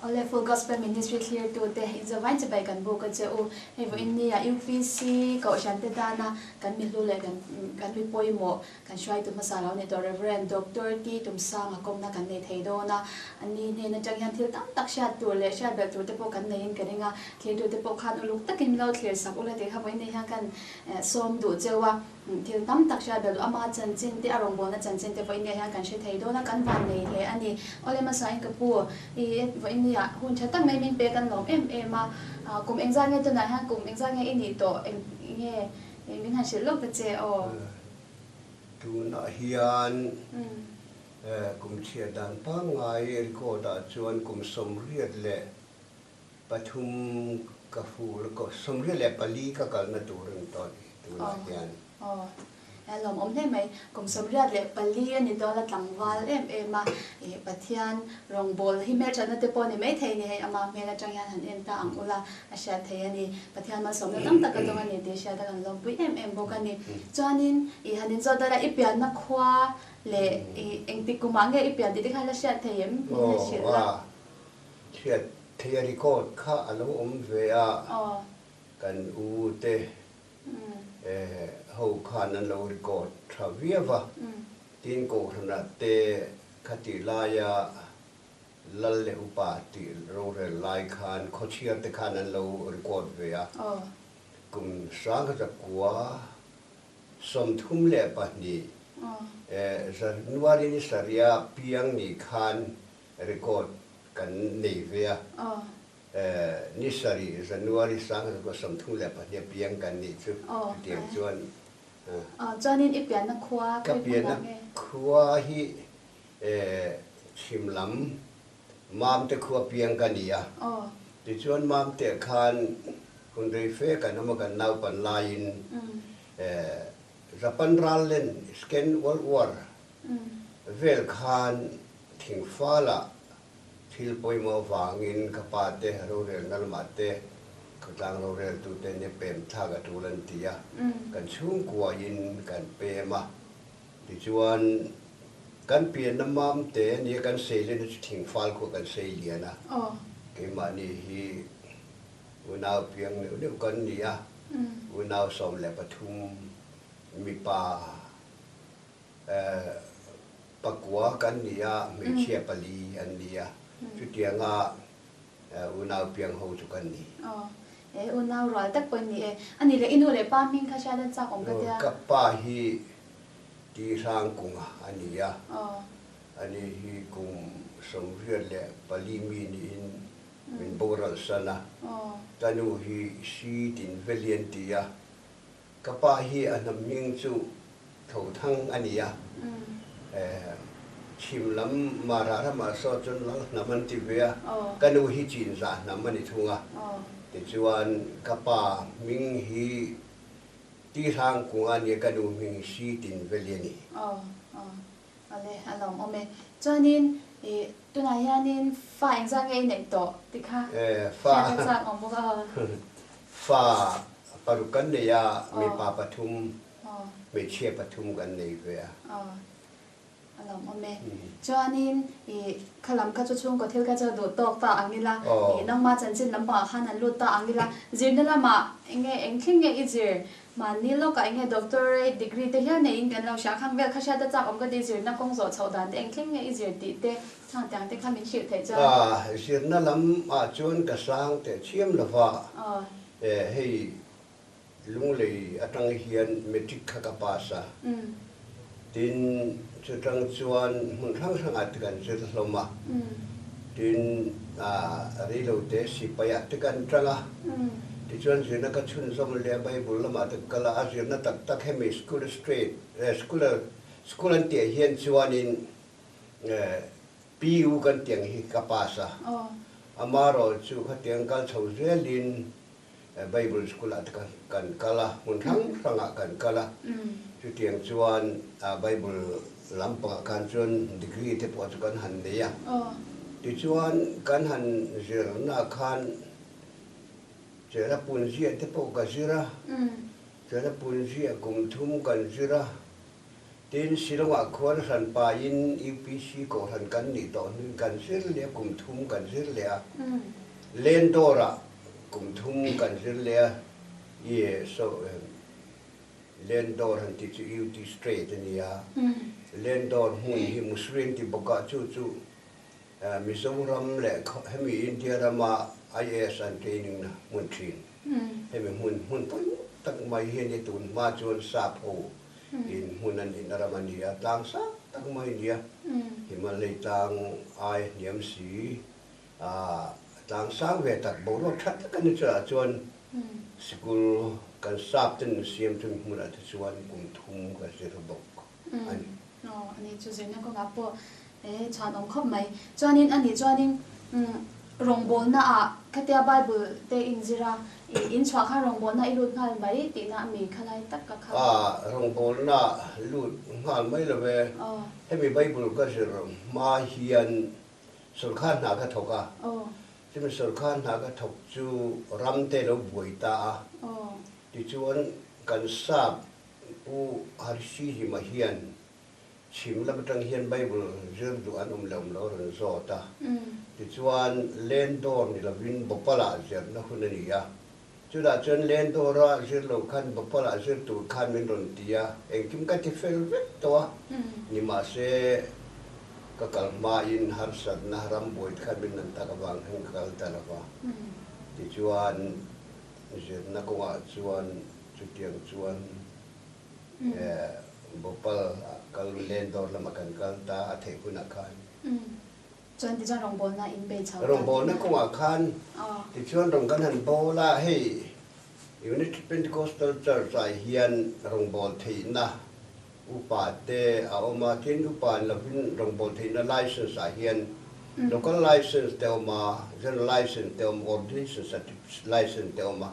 Awle Full Gospel Ministry thlirtute inzavain chibai kan buk a che u. Hei vawiin nia UPC Kohhran te tana kan mi hlu leh kan kan mi pawimawh kan hruaitu hmasa lo ni tawh Rev. Doctor T Tumsanga kawmna kan nei thei dawn a. Ani hnen atang hian thil tam tak hriat tur leh hriat belh tur te pawh kan neiin ka ring a. Thlirtute pawh khan uluk takin min lo thlir sak ula tih kha vawiin ni hian kan sawm duh cheu a. Thil tam tak hriat belh duh ama chanchin te, a rawngbawlna chanchin te vawiin nia hian kan hre thei dawn a, kan van nei hle a ni. Awle hmasain ka pu, i vawiin nia hun tha tak mai min pe kan lawm em em a, kum engzat nge tunah hian kum engzat nge i nih tawh eng nge min han hrilh lawk ta che aw. Tunah hian kum chhiat dan pangngai record ah chuan kum 83 ka fur ka 84 ka kalna tur a ni tawh a ni tunah hian. Aw, a lawmawm hle mai. Kum 84 a ni dawn a tlangval em em a, ih Pathian rawngbâwl hi hmelṭhatna te pawh a ni maithei a ni hei ama hmel aṭang hian han en ta ang ula a hriat thei a ni. Pathian malsawmna tam tak a dawng a ni tih hriat a kan lawmpui em em bawk a ni. Chuanin ih han inzawt dala i pianna khua leh ih engtik kumah nge i pian tih te kha la hriat thei em? Min la hrilh la. Hriat theih a record kha a lo awm ve a, kan u te ho khan an lo record tha viau va, tin Kohhranah te khatih laia Lal leh Upa tih rorel lai khan khawchhiar te khan an lo record ve a, kum 1932 January ni sarih a piang ni khan Record kan nei ve a, ni sarih January 1932 a piang kan nih chu chutiang chuan. Chuanin i pianna khua Ka pianna khua hi chhim lam Mamte khua piang ka ni a, tichuan Mamte khan hun rei fe kan awm a kan naupan laiin Japan ral len Second World War vel khan Thingfalah thil pawimawh avangin ka pa te rorelna lamah te khawtlang roreltute nia pem thlak a tul an ti a, kan chhungkuain kan pem a. Tichuan, kan pianna mam te nia kan seilian chu Thingfal khuah kan seilian a, keimahni hi unau piang neuh neuh kan ni a, unau 13 mipa. Pakua kan ni a, hmeichhia pali an ni a, chutianga unau piang ho chu kan ni. Aw, e unau rual tak pawh in ni e. A nih leh i nu leh pa hming kha hriat an chak awm ka tia. Ka pa hi Tihrangkunga a ni a, ani hi kum 84 mi niin min boral san a, ka nu hi Si Tinveli an ti a, Ka pa hi a hnam hming chu Thothang a ni a, chhim lam Mara ramah saw chuan Lal hnam an ti ve a, ka nu hi Chinzah hnam a ni thung a. Tichuan ka pa hming hi Tihrangkunga a ni a, ka nu hming hi Sitinveli a ni. Awle, a lawmawm e. Chuanin i tunah hianin fa engzah nge i neih tawh ti kha hriat a chak awm bawk a. Fa paruk kan nei a, mipa pathum, hmeichhia pathum kan nei ve a. A lawmawm e. Chuanin i khalam kha chu chhungkaw thil kha chu duh tawk ta ang ila, i nangma chanchin lampangah khan han lut ta ang ila, zirna lamah enge eng thleng nge i zir Mahni lawkah enge doctorate degree te hial neiin kan lo hria khang vel kha hriat a chak awm ka ti zirna kawng zawh chhoh dan te eng thleng nge i zir tih te khang tiang te kha min hrilh theih chuan. A zirna lam ah chuan ka sang teh chiam lova hei Lunglei atang hian matric kha ka pass a Tin, chutang chuan hmun hrang hrangah te kan zir hlawm a, tin, reilote sipaiah te kan tang a, tichuan zirna ka chhunzawm leh a, Bible lamah te ka kal a, a zirna tak tak hemi school straight, school school an tih ah hian chuanin PU kan tih ang hi ka pass a, amarawh chu khatiang kal chho zelin Bible School ah te kan kal a, hmun hrang hrang ah kan kal a, chutiang chuan Bible lampangah khan chuan degree te pawh chu kan han nei a, tichuan kan han zirna ah khan Cherrapunji te pawh ka zir a, Cherrapunji ah kum thum kan zir a. Tin, Shillong-ah khuan hranpain UPC Kohhran kan nih tawh hnuin kan zir leh a, kum thum kan zir leh a. Lendawrah kum thum kan zir leh a, i so Lendawr han tih chu UT Straight a nia. Lendawr hmun hi Mussoorie an ti bawk a, chu chu Mizoram leh hemi India rama IAS an training na hmun thin. Hemi hmun hmun pawimawh tak mai hi a ni, tun hma chuan sap ho in hmun an inna ram a ni a, tlang sang tak mai a ni a, Himalay tlang ai hniam si, tlang sang ve tak boruak tha tak a ni chutah chuan sikul kan sap ten siam chumi hmunah te chuan kum thum ka zir bawk a ni. Aw, a ni chu zirna kawngah pawh e chhuan awm khawp mai. Chuanin a nih chuanin rawngbawlna ah khatia Bible te in zir a, i in chhuah khan rawngbawlna i lut nghal mai tihna a mi khalai tak ka kha. A, rawngbawlna lut nghal mai lo e. Hemi Bible ka zir hma hian sawrkar hna ka thawk a. Chumi sawrkar hna ka thawk chu ram te lo buai ta a. Tichuan kan sap Pu Harshihima hian chhim lam atang hian Bible zir duh an awm leh awm lo a rawn zawt a. Tichuan, Lendawr ni lovin Bhopal-ah zirna hun a ni a. Chutah chuan Lendawra zir lo khan Bhopal-ah zir tur khan min rawn ti a, engkim ka ti fel vek tawh a. Nimahse, ka kal hmain harsatna rambuai te khan min rawn tak avang hian ka kal ta lo va. Tichuan, zirna kawngah chuan Chutiang chuan Bhopal ah kal Lendawr lamah kan kal ta a theih hunah khan. Chuan tichuan rawngbawlna in bei chho ta. Rawngbawlna kawngah khan tichuan rawn kan han bawl a, hei United Pentecostal Church ah hian rawngbâwl theihna Upa te a awm a, tin upa an lovin rawngbâwl theihna license ah hian local license te a awm a, general license te a awm, ordination certificate license te a awm a.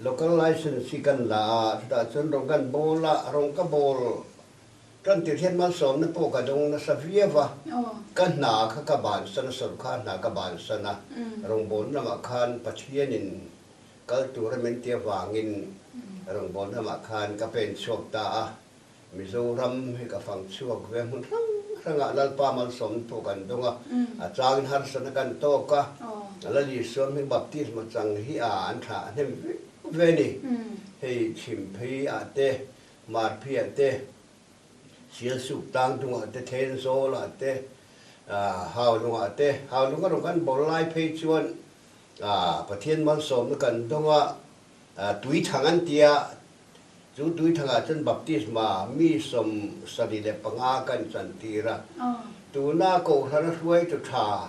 Local license hi kan la a, chutah chuan rawng kan bawl a, rawng ka bawl tan tir hian malsawmna pawh ka dawng nasa viau a, ka hna kha ka bansan a, sawrkar hna ka bansan a, rawngbâwl lamah khan Pathianin Kal tura min ti avangin rawngbâwl lamah khan ka pen chhuak ta a, Mizoram hi ka fang chhuak ve hmun hrang hrangah Lalpa malsawmna pawh kan dawng a, a changin harsatna kan tawk a, Lal Isua hming baptisma chang hi a an tha hnem viau ve a ni. Hei Chhimphei ah te, Marphi ah te, Sialsuk tlang dungah te, Thenzawl ah te, Haulungah te, Haulunga rawn kan bawl lai phei chuan Pathian malsawmna kan dawng a, tui thang an ti a, chu tui thangah chuan baptisma mi 75 kan chantir a. Tuna Kohhrana hruaitu tha,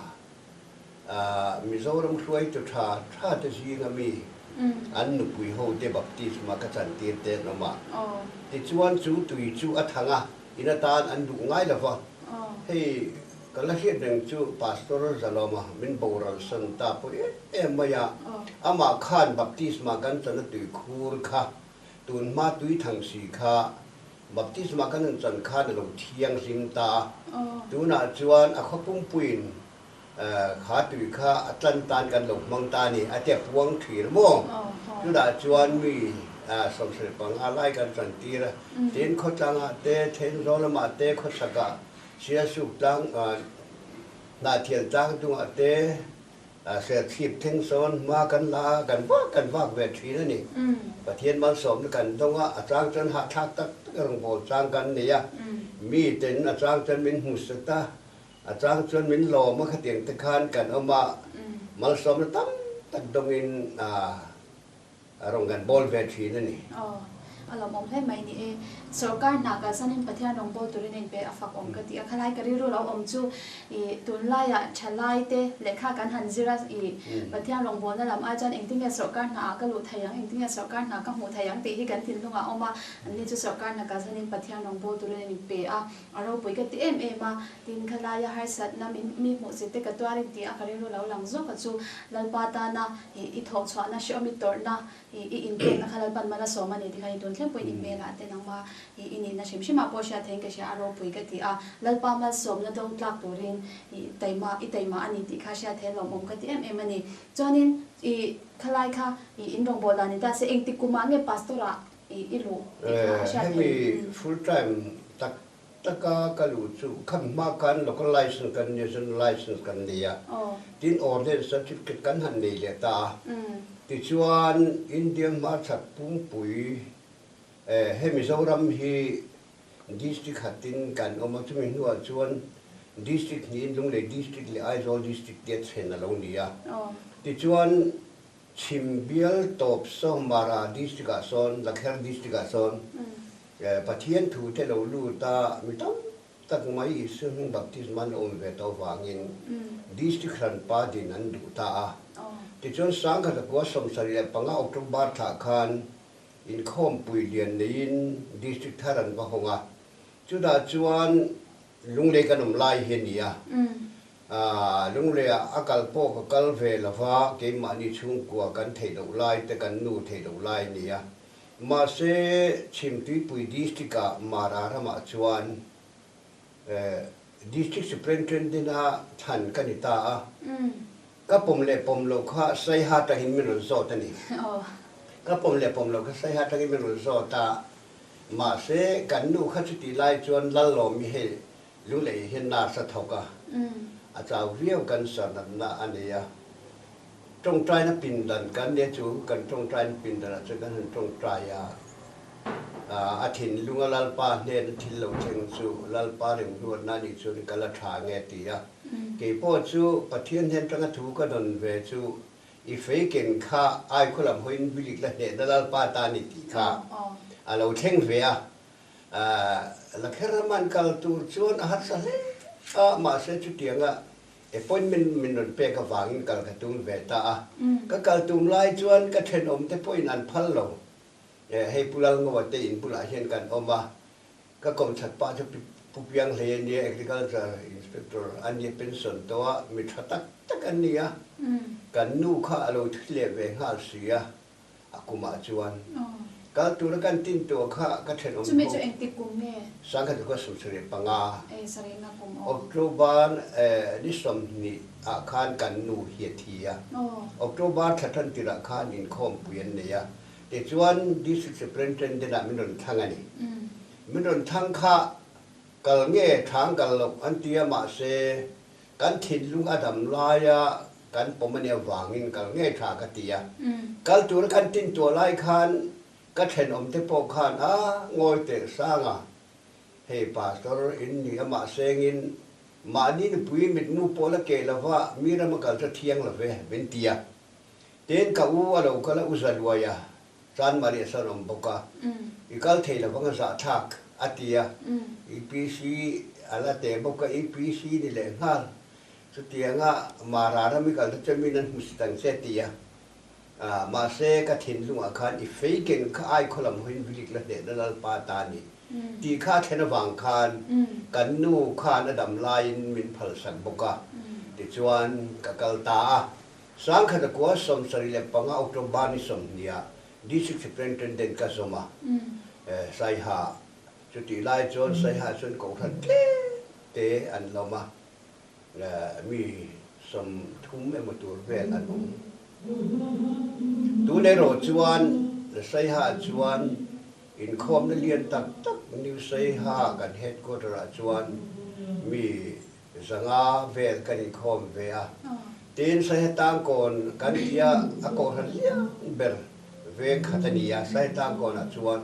Mizoram hruaitu tha tha te zinga mi an nupui ho te baptisma ka chantir te an awm a. Tichuan chu tui chu a thang a, in atan an duh ngai lo va. Hei ka la hriat reng chu Pastor Zalawma min boral san ta pawh em em mai a, amah khan baptisma kan chan a tui khur kha, tun hma tui thang si kha baptisma kan han chan khan a lo thianghlim ta a, tunah chuan a khaw pumpuiin kha tui kha a tlan tan kan lo hmang ta a ni, a ti a puang thin maw? Chutah chuan mi 75 lai kan chan tir a, tin khawtlangah te, Thenzawl lamah te, khawchhakah Sialsuk tlang, Hnahthial tlang chungah te Serchhip thleng sawn hma kan la a, kan vak kan vak ve thin a ni. Pathian malsawmna kan dawng a, a chang chuan hahthlak tak tak a rawngbâwl chang kan nei a, miten a chang chuan min hmuhsat a, A chang chuan min lawm a khatiang te khan kan awm a, malsawmna tam tak dawngin a rawn kan bawl ve thin a ni. Aw, a lawmawm hle mai ni e. Sorkar hna kalsanin Pathian rawn bawl turin a inpe a fak awm ka ti a, khalai ka rilru lo awm chu i tunlaiah thalai te lehkha kan han zir a, i Pathian rawngbawlna lam ai chuan engtinge sorkar hna ah ka luh thei ang, engtinge sorkar hna ka hmuh thei ang tih hi kan thinlungah a awm a, anni chu sorkar hna kalsanin Pathian rawn bawl turin a inpe a. A ropui ka ti em em a, tin khalaia harsatna min mi hmuhsit te ka tuar in ti a, ka rilru lo lang zawk a chu Lalpa tana i i thawh chhuahna hrehawm i tawrhna i i inpekna kha Lalpan mal a sawm a ni ti kha i tun thleng pawhin i hmelah te nangma i i nihna hrim hrimah pawh hriat theiin ka hria a ropui ka ti a, Lalpa malsawmna dawng tlak turin i taima i taima a ni tih kha hriat thei lawmawm ka ti em em a ni. Chuanin i khalai kha i in rawngbâwl dan ni ta se engtik kumah nge pastor ah I i luh tih kha a hriat theih. Hemi full time tak taka ka luh chu khami hma khan local license kan nia, general license kan nei a, tin ordinance certificate kan han nei leh ta a. Tichuan India hmarchhak pumpui he Mizoram hi District khatin kan awm a, chumi hnuah chuan District hnihin Lunglei District leh Aizawl District te chhen a lo ni a. Tichuan Chhim bial tawp saw Mara District ah sawn, Lakher District ah sawn Pathian thu te lo lut a, mi tam tak mai Isua hming baptism an awm ve tawh vangin District hranpa din an duh ta a. Tichuan Sangkhatakua 75 October thlah khan Inkhawmpui lian neiin District thar an va hawng a, chutah chuan Lunglei kan awm lai hi a ni a. Lungleiah a kal pawh ka kal ve lo va, keimahni chhungkua kan theih loh lai te kan nu theih loh lai a ni a. Mahse, Chhimtuipui District-ah Mara ramah chuan District Superintendent-a thlan ka ni ta a. Ka pawm leh pawm loh kha Saiha atangin min rawn zawt a ni. Ka pawm leh pawm loh kha Saiha atangin min rawn zawt a, mahse kan nu kha chutih lai chuan Lallawmi hei Lunglei hian nurse a thawk a, a chau viau cancer natna a nei a. Tawngtaina pindan kan nia chu kan tawngtaina pindanah chuan kan han tawngtai a, a thinlunga Lalpa hnena thil lo thleng chu Lalpa remruatna a nih chuan ka la tha nge a ti a. Kei pawh chu Pathian hnen tanga thu ka dawn ve chu i fei ken kha ai khaw lam hawiin bilik la hnehna Lalpa ta a ni tih kha a lo thleng ve a. Lakher rama an kal tur chuan a harsa hle a, mahse chutianga appointment min rawn pek avangin kal ka tum ve ta a. Ka kal tum lai chuan ka thenawmte pawhin an phal lo. Hei Pu Lalngoa te in bulah hian kan awm a, Ka kawmchhat pah chu Pu Piang hlei a nia, Agriculture Inspector a nia, pension tawh a, mi tha tak tak an ni a. Kan nu kha a lo thi leh ve nghal si a, a kumah chuan. Kal tura kan tin tuah kha ka thenawm Chumi chu engtik kum nge? 1975. E, sarihna kum aw. October ni 20 ah khan kan nu hi a thi a. October thla tan tirah khan inkhawmpui an nei a. Tichuan District Superintendent ah min rawn thlang a ni. Min rawn thlang kha kal nge thang kal loh an ti a mahse kan thinlung a dam laia kan pawm a nih avangin kal nge tha ka ti a. Kal tura kan tin tuah lai khan ka thenawm te pawh khan a ngawi teh sang a, hei Pastor in ni a mahsengin mahni nupui mitmu pawh la keh lova mi rama kal chu thiang lo ve min ti a. Tin, ka u a lo kal a, u Zaluai a, Chan Maria sawn awm bawk a, i kal thei lo vang a zahthlak, a ti a, UPC a la teh bawk a, UPC ni leh nghal, chutianga Mara ram i kal te chuan min an hmu si tang che a ti a, mahse ka thinlungah khan i fei ken kha ai khaw lam hawiin vilik la hnehna Lalpa ta a ni tih kha a thlen avang khan kan nu khan a dam laiin min phalsak bawk a, tichuan ka kal ta a. 1975 October ni 20 ah District Superintendent ka zawm a, Saiha chutih lai chuan Saiha chuan kohhran tlem te an lawm a, mi 30 emaw tur vel an awm. Tun erawh chuan Saiha chuan inkhawmna lian tak tak New Saiha kan headquarter ah chuan mi 500 vel kan inkhawm ve a, tin Saihetangkawn kan ti a, a kohhran lian ber veng khat a ni a, Saihetangkawnah chuan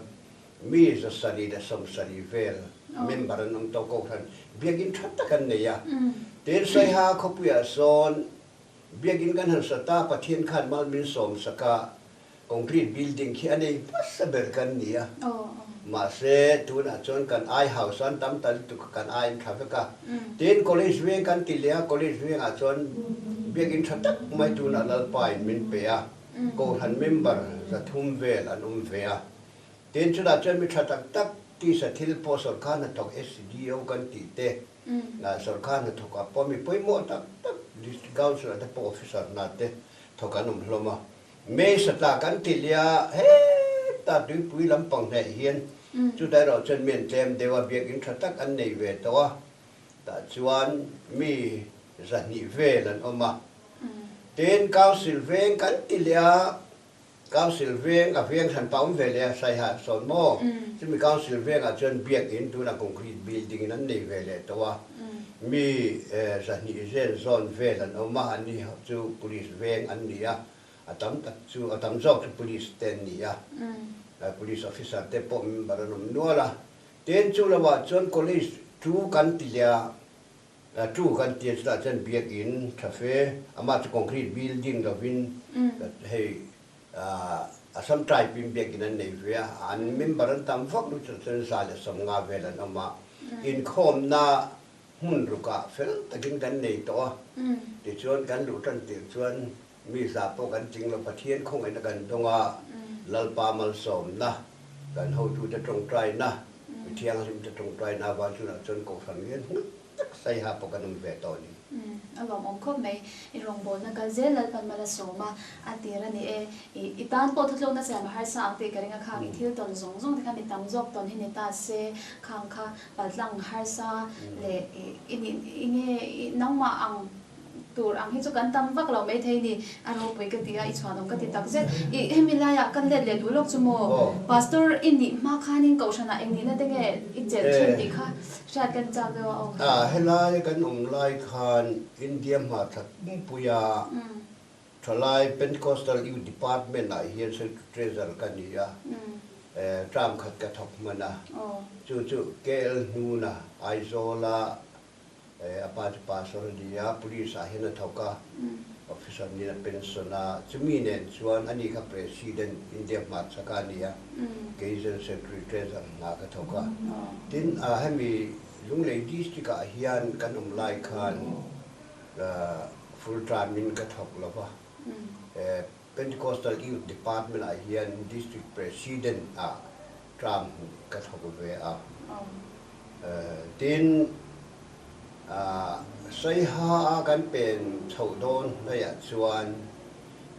mi 770 vel member an awm tawh, kohhran biakinn tha tak an nei a, tin Saiha khawpuiah sawn biakinn kan han sat a, Pathian khan mal min sawm sak a, Concrete building khi a nei hmasa ber kan ni a, mahse tunah chuan kan ai house an tam ta lutuk a, kan ai in tha vek a. Tin, college veng kan ti leh a, college vengah chuan biakinn tha tak mai tunah Lalpa in min pe a, Kohhran member 300 vel an awm ve a. Tin, chutah chuan mi tha tak tak tisa thil pawh sawrkar hnathawk SDO kan tih te, sawrkar hnathawkah pawh mi pawimawh tak tak District Council ah te pawh officer hna te thawk an awm hlawm a. May satla kan ti lia heta tuipui lampang hnaih hian chutah erawh chuan mi an tlem deuh a, biakinn tha tak an nei ve tawh a, tah chuan mi 200 vel an awm a. Tin, Council veng kan ti lia Council veng a veng hran pah awm ve leh a Saiha sawn maw? Chumi Council vengah chuan biakin tunah concrete building in an nei ve leh tawh a, mi 200 zen zawn vel an awm a, anni chu police veng an ni a, a tam tak chu a tam zawk chu police te an ni a, police officer te pawh member an awm nual a, tin chu lovah chuan college chu kan ti leh a, Chu kan tia chutah chuan biakin tha fe, amah chu concrete building lovin hei Assam tribe in biakin an nei ve a, an member an tam vak lo chutah chuan 150 vel an awm a, inkhawmna hmun rukah fel takin kan nei tawh a, tichuan kan luh tan tir chuan Mi za pawh kan tling lo, Pathian khawngaihna kan dawng a, Lalpa malsawmna, kan hotute tawngtaina, mi thianghlimte tawngtaina avang chunah chuan Kohhran lian hmang tak Saiha pawh kan awm ve tawh a ni. A lawmawm khawp mai. I rawngbawlna kal zel Lalpan mal a sawm a, a tir a ni e. I tan pawh thutlukna siam a harsa ang tih ka ring a, khang i thil tawn zawng zawng te kha mi tam zawk tawn hi ni ta se, khang kha paltlang harsa leh i nih i nge i nangmah ang Tur ang hi chu kan tam vak lo maithei ni, a ropui ka ti a, i chhuanawm ka ti tak zet. I hemi laiah kan let leh duh lawk chu maw? Pastor i nih hma khanin Kohhranah eng nihna te nge i chelh thin tih kha hriat kan chak deuh a aw. Helai kan awm lai khan India hmarchhak pumpuia thalai Pentecostal Youth Department ah hian Secretary Treasurer ka ni a, term khat ka thawk hman a, chu chu KL Hnuna Aizawla A pa chu pastor a ni a, police ah hian a thawk a, officer niin a pension a, chumi nen chuan ani kha president India hmarchhak a ni a, kei general secretary treasurer hna ka thawk a. Tin, hemi Lunglei district ah hian kan awm lai khan full time in ka thawk lo va, Pentecostal Youth Department ah hian district president ah term ka thawk ve a. Tin, Saiha a kan pen chhoh dawn hnaiah chuan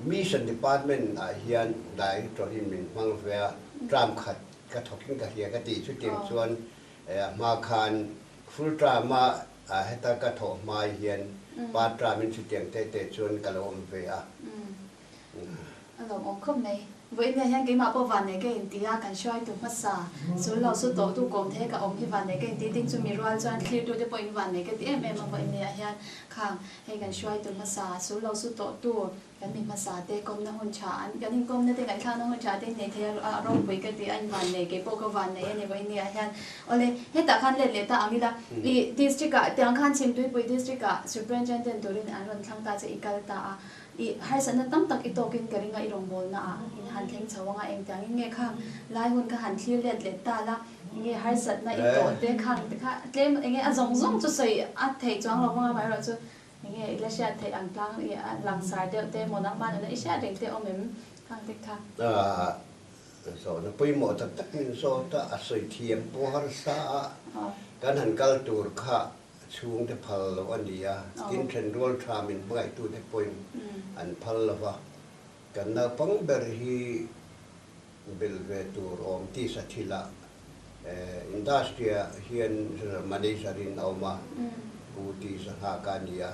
Mission Department ah hian Director in min hmang ve a, term khat ka thawkin ka hria ka tih chutiang chuan a hma khan full term a heta ka thawh hmai hian part term in chutiang te te chuan ka lo awm ve a. A lawmawm khawp mai. Vawiin hian keimah pawh vannei ka inti a, kan hruaitu hmasa chu lo su tawhtu kawm thei ka awm hi vannei ka inti ding chu mi rual chuan thlirtute pawhin vannei ka ti em em a vawiin hian khang hei kan hruaitu hmasa chu lo su tawhtu kan mi hmasa te kawmna hun tha an kan inkawmna te ngaihthlakna hun tha te in nei thei a ropui ka ti a in vannei kei pawh ka vannei a ni vawiin hian awle hetah khan let leh ta ang ila i district ah tiang khan Chhimtuipui district ah Superintendent turin an rawn thlang ta che i kal ta a. I harsatna tam tak i tawkin ka ring a, i rawngbawlna ah in han thleng chho ang a, engtiangin nge khang lai hun kha han thlir let let ta la, enge harsatna i tawh te khang te kha tlem enge a zawng zawng chu sawi a theih chuang lo vang a, amaherawh chu enge i la hriat theih ang tlang i langsar deuh te maw nangmah nuna i hriat reng te awm em khang te kha. Zawhna pawimawh tak tak min zawt a, a sawi thiam pawh harsa a, kan han kal tur kha Chhungte phal lo a ni a, tin thenrual tha min hmangaihtute pawhin an phal lo va, kan naupang ber hi bel ve tur awm tisa thilah industry-ah hian general manager-in a awm a, Pu Tisa nghak a ni a,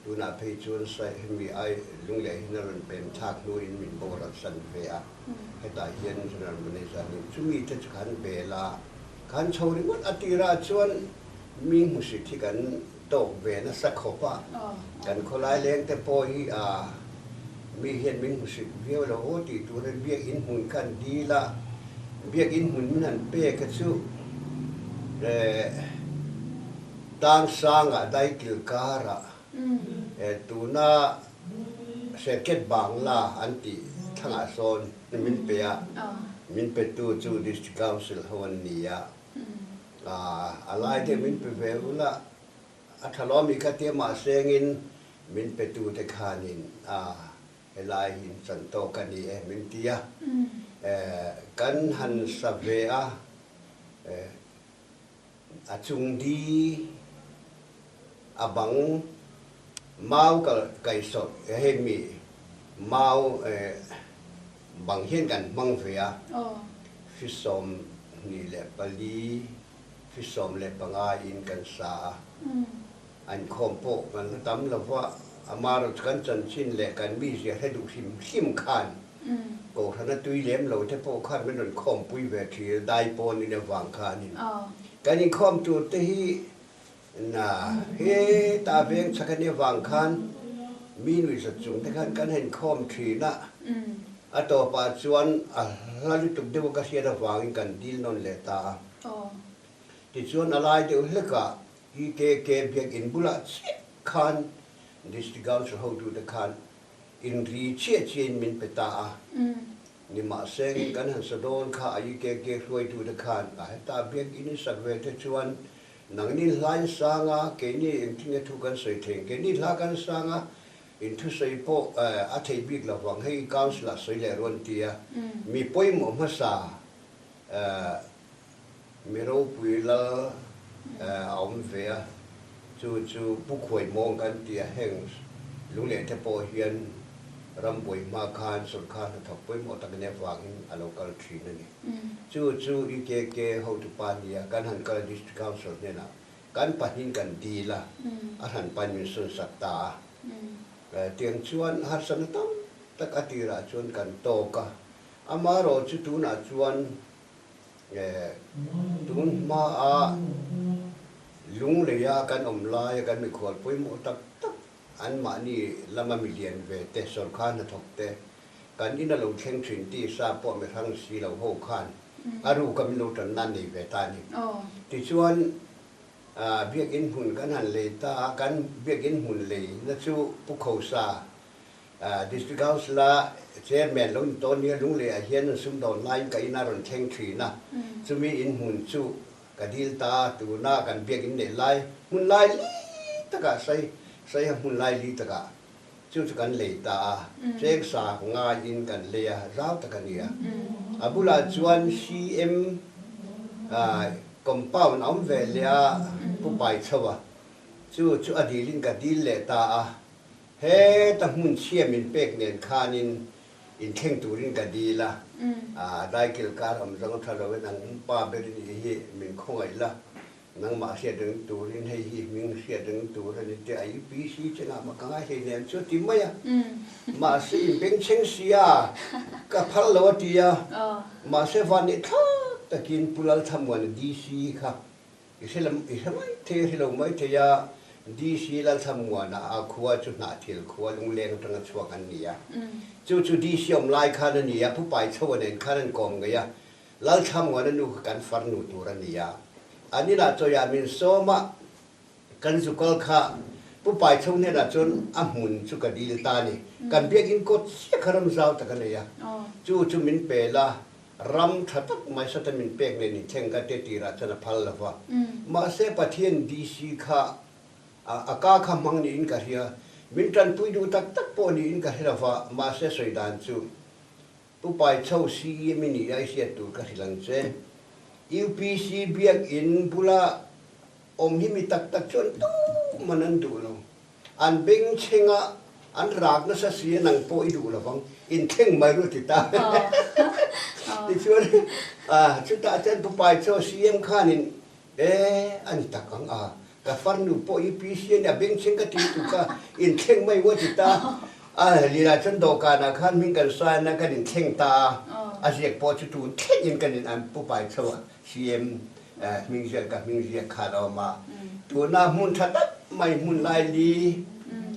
tunah phei chuan hemi ai Lunglei hian a rawn pem thlak hnuin min boral san ve a, hetah hian general manager niin chumi te chu khan bel a, khan chho ringawt a tirah chuan Mi hmusit hi kan tawk ve nasa khawp a, kan khawlai leng te pawh hi a mi hian min hmusit viau lo aw tih turin biakinn hmun kha an dil a, biakinn hmun min han pek a chu tang sangah daikil karah tuna Serket Bangla an tih thlangah sawn min pe a, min petu chu District Council ho an ni a. A lai te min pe ve ula, a tha lo ami kha tia mahsengin min pe tu te khanin a helai hi in chan tawk a ni e min ti a, kan han sa ve a, a chung di a bang mau kal kaihsawrh hei mi mau Bang hian kan hmang ve a, fi 24, fi 15 in kan sa a, an khawm pawh kan la tam lo va, amaherawhchu kan chanchin leh kan mizia hre duh hrim hrim khan. Kohhrana tui lem lo te pawh khan min rawn khawmpui ve thin a, dai pawn in avang khanin. Kan inkhawm tur te hi na heta veng chhak a nih avang khan mi nuihzat chung te khan kan han khawm thin a, a tawpah chuan a hla lutuk deuh a ka hriat avangin kan dil nawn leh ta a. Tichuan a lai deuh hlekah EKK biakinn bulah chiah khan District Council hotute khan inri chiah chiahin min pe ta a. Nimahse, kan han sa dawn kha a EKK hruaitute khan a heta biakinn in sak ve te chuan nangni hla in sang a, keini engtinge thu kan sawi thei ang, keini hla kan sang a, in thusawi pawh a thei bik lo vang, hei Council ah sawi leh ruan ti a, mi pawimawh hmasa Mi ropui lal a awm ve a, chu chu Pu Khuaimawng kan ti a, heng lungleh te pawh hian rambuai hma khan sawrkar hnathawk pawimawh tak nia vangin a lo kal thin a ni. Chu chu EKK hotupa nia kan han kal District Council hnenah kan pahnin kan dil a, a hran pain min sawn sak ta a. Tiang chuan harsatna tam tak a tirah chuan kan tawk a, amaherawhchu tunah chuan Tun hmaa Lungleia kan awm laia kan mikhual pawimawh tak tak anmahni lama milian ve te, sawrkar hnathawk te, kan ina lo thleng thin tisa pawh mi hrang si lo ho khan a ruka min lo tan nan nei ve ta a ni. Tichuan biakinn hmun kan han lei ta a, kan biakinn hmun leina chu Pu Khosa District Council a Chairman lo ni tawn nia Lunglei ah hian an sumdawn laiin ka ina rawn thleng thin a, chumi in hmun chu ka dil ta, tuna kan biakinn neih lai hmun lai li takah sai saiha hmun lai li takah chu chu kan lei ta a, chengsa ngaiin kan lei a, zau tak a ni a. A bulah chuan CM compound a awm ve leh a, Pu Paichho a, chu chu a dilin ka dil leh ta a. Heta hmun chhia min pek nen khanin inthleng turin ka dil a, daikil kar awm zawng a tha lo e, nang pa berin i hi min khawngaih la, nangmah hriat reng turin hei hi hming hriat reng tur a ni te a UPC chengah mah ka ngai hlei nen chu a ti mai a, mahse in bengchheng sia ka phal lo a ti a, mahse vanneih thlak takin Pu Lalthamuana DC kha I hre lam, i hre mai thei a hre lo mai thei a, DC Lalthlamuana a khua chu Hnahthil khua lungleng atanga chhuak an ni a. Chu chu DC awm lai khan a ni a, Pu Paichhoa nen khan an kawm ngei a, Lalthlamuana nu kha kan farnu tur a ni a. An inah chawiah min sawm a, kan zu kal kha Pu Paichho hnenah chuan a hmun chu ka dil ta a ni. Kan biakinn kawt chiah kha ram zau tak a nei a, chu chu min pel a, Ram tha tak mai sata min pek nen in thleng ka te tirah chuan a phal lo va. Mahse Pathian DC kha a ka kha hmang niin ka hria. Min tanpui duh tak tak pawh niin ka hre lo va, mahse sawi dan chu Pu Paichho CEM i nih a i hriat tur ka hrilh ang che. UPC biakinn bula awm hi mi tak tak chuan tuman an duh lo. An bengchheng a, an rak nasa si a, nang pawh i duh lo vang, inthleng mai ru ti ta. Tichuan, chutah chuan Pu Paichaw CM khanin, E, a ni tak ang a, ka farnu pawh i PC a nia, bengchheng ka ti tuk a, inthleng mai ua ti ta. A, Lila chuan dawhkanah khan hming kan sain a, kan inthleng ta a, a ziak pawh chu tun thlengin kan in an Pu Paichaw CM hming ziak ka hming ziak kha a awm a, tuna hmun tha tak mai hmun laili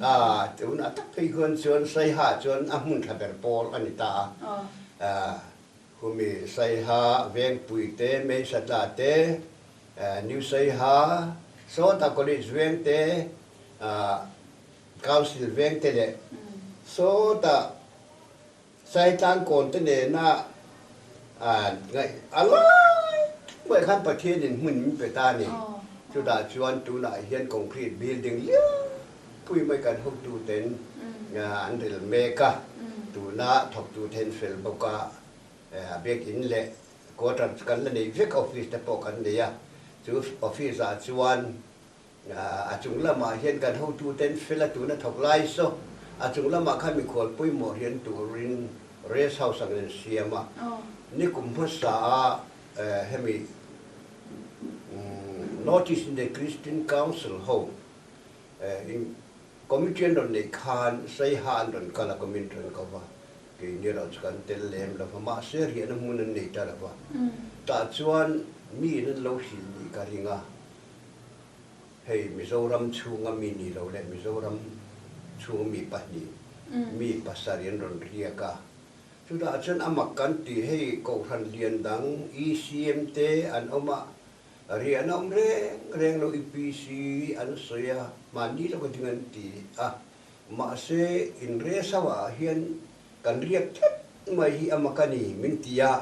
a tunah tak phei khuan chuan Saiha chuan a hmun tha ber pawl a ni ta a, khumi Saiha Vengpui te, Meisatla te, New Saiha, Sawta College veng te, Council veng te leh Sawta Saitlang kawn te nena ngaih a lai mai khan Pathianin hmun min pe ta a ni. Chutah chuan tunah hian concrete building lianpui mai kan hotuten an ril mek a, tuna thawktu then fel bawk a, biakinn leh quarter chu kan la nei vek a, office te pawh kan nei a, chu office ah chuan A chung lamah hian kan hotuten fel a tuna thawk lai saw a chung lamah khan mikhual pawimawh rian turin rest house ang an siam a, nikum hmasa a hemi North East India Christian Council ho in committee an rawn neih khan Saiha an rawn kal a, committee an rawn ko va. Keini erawh chu kan tel lem lo va, mahse riahna hmun an nei ta lo va. Tah chuan miin an lo hrilh nih ka ring a, hei Mizoram chhunga mi ni lo leh Mizoram chhunga mi pahnih, mi pasarih an rawn riak a. Chutah chuan a mak kan ti, hei Kohhran lian dang ECM te an awm a, riahna awm reng reng lo UPC an sawi a, mahni lawka ding an ti a. Mahse, inresa ah hian kan riak tlat mai hi a mak a ni, min ti a.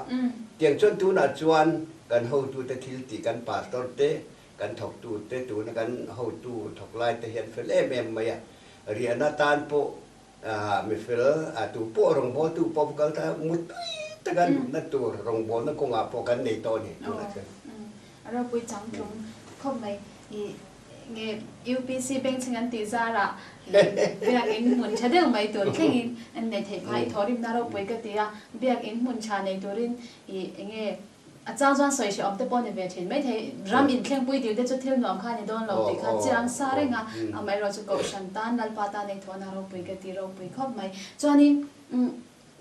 Tiang chuan tunah chuan kan hotute thil tih kan pastor te, kan thawktute, tuna kan hotu thawk lai te hian fel em em mai a. Riahna tan pawh mi fel, tu pawh rawngbawltu pawh va kal ta mutui taka nutna tur rawngbawlna kawngah pawh kan nei tawh a ni tunah chuan. A ropui chang tlung khawp mai. Nge UPC bengchheng an tih zarah biakinn hmun tha deuh mai tur thlengin an nei theih phah i thawhrimna ropui ka ti a, biakinn hmun tha nei turin i enge a chang chuan sawi hrehawm te pawh ni ve thin maithei ram inthlengpui dil te chu thil nuam kha a ni dawn lo tih kha chiang sa reng a, amaherawhchu Kohhran tan Lalpa tan ei thawhna ropui ka ti ropui khawp mai. Chuanin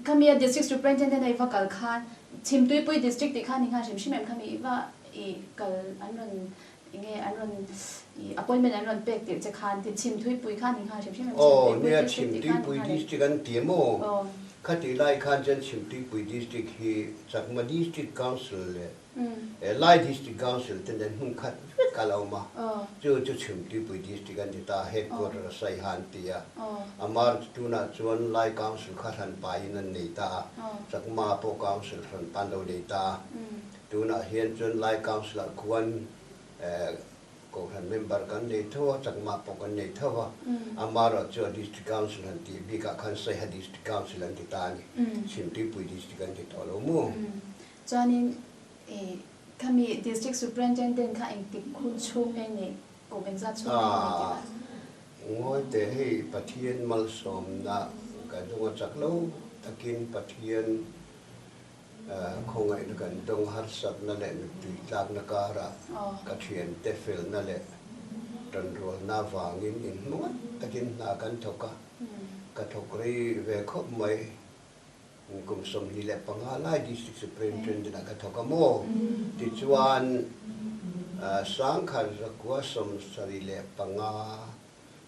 Khami a District Superintendent a i va kal khan Chhimtuipui District tih khan i nghal hrim hrim em khami i va i kal an rawn enge an rawn i appointment an rawn pek tirh che khan ti Chhimtuipui khan i nghal hrim hrim em Aw nia Chhimtuipui District an ti em aw? Khatih lai khan chuan Chhimtuipui District hi Chakma District Council leh Lai District Council te nen hmun khat vek a lo awm a, chu chu Chhimtuipui District an ti ta, Headquarter a Saiha an ti a. Amar chu tunah chuan Lai Council kha hran paiin an nei ta a, Chakma pawh Council hran pa an lo nei ta a. Tunah hian chuan Lai Council ah khuan Kohhran member kan nei tho a, Chakma pawh kan nei tho a. Amarawh chu a District Council han tih bikah khan Saiha District Council an ti ta a ni, Chhimtuipui District an ti tawh lo maw? Chuanin i khami District Superintendent kha engtik hun chhung nge nih, kum engzat chhung nge nih tih kha? Ngawi teh hei Pathian malsawmna ka dawng a chak lo takin Pathian khawngaihna kan dawng harsatna leh mittui tlakna karah ka thiante felna leh tanrualna avangin inhmawt takin hna kan thawk a, ka thawk rei ve khawp mai. Kum 25 lai District Superintendent ah ka thawk a maw? Tichuan 1975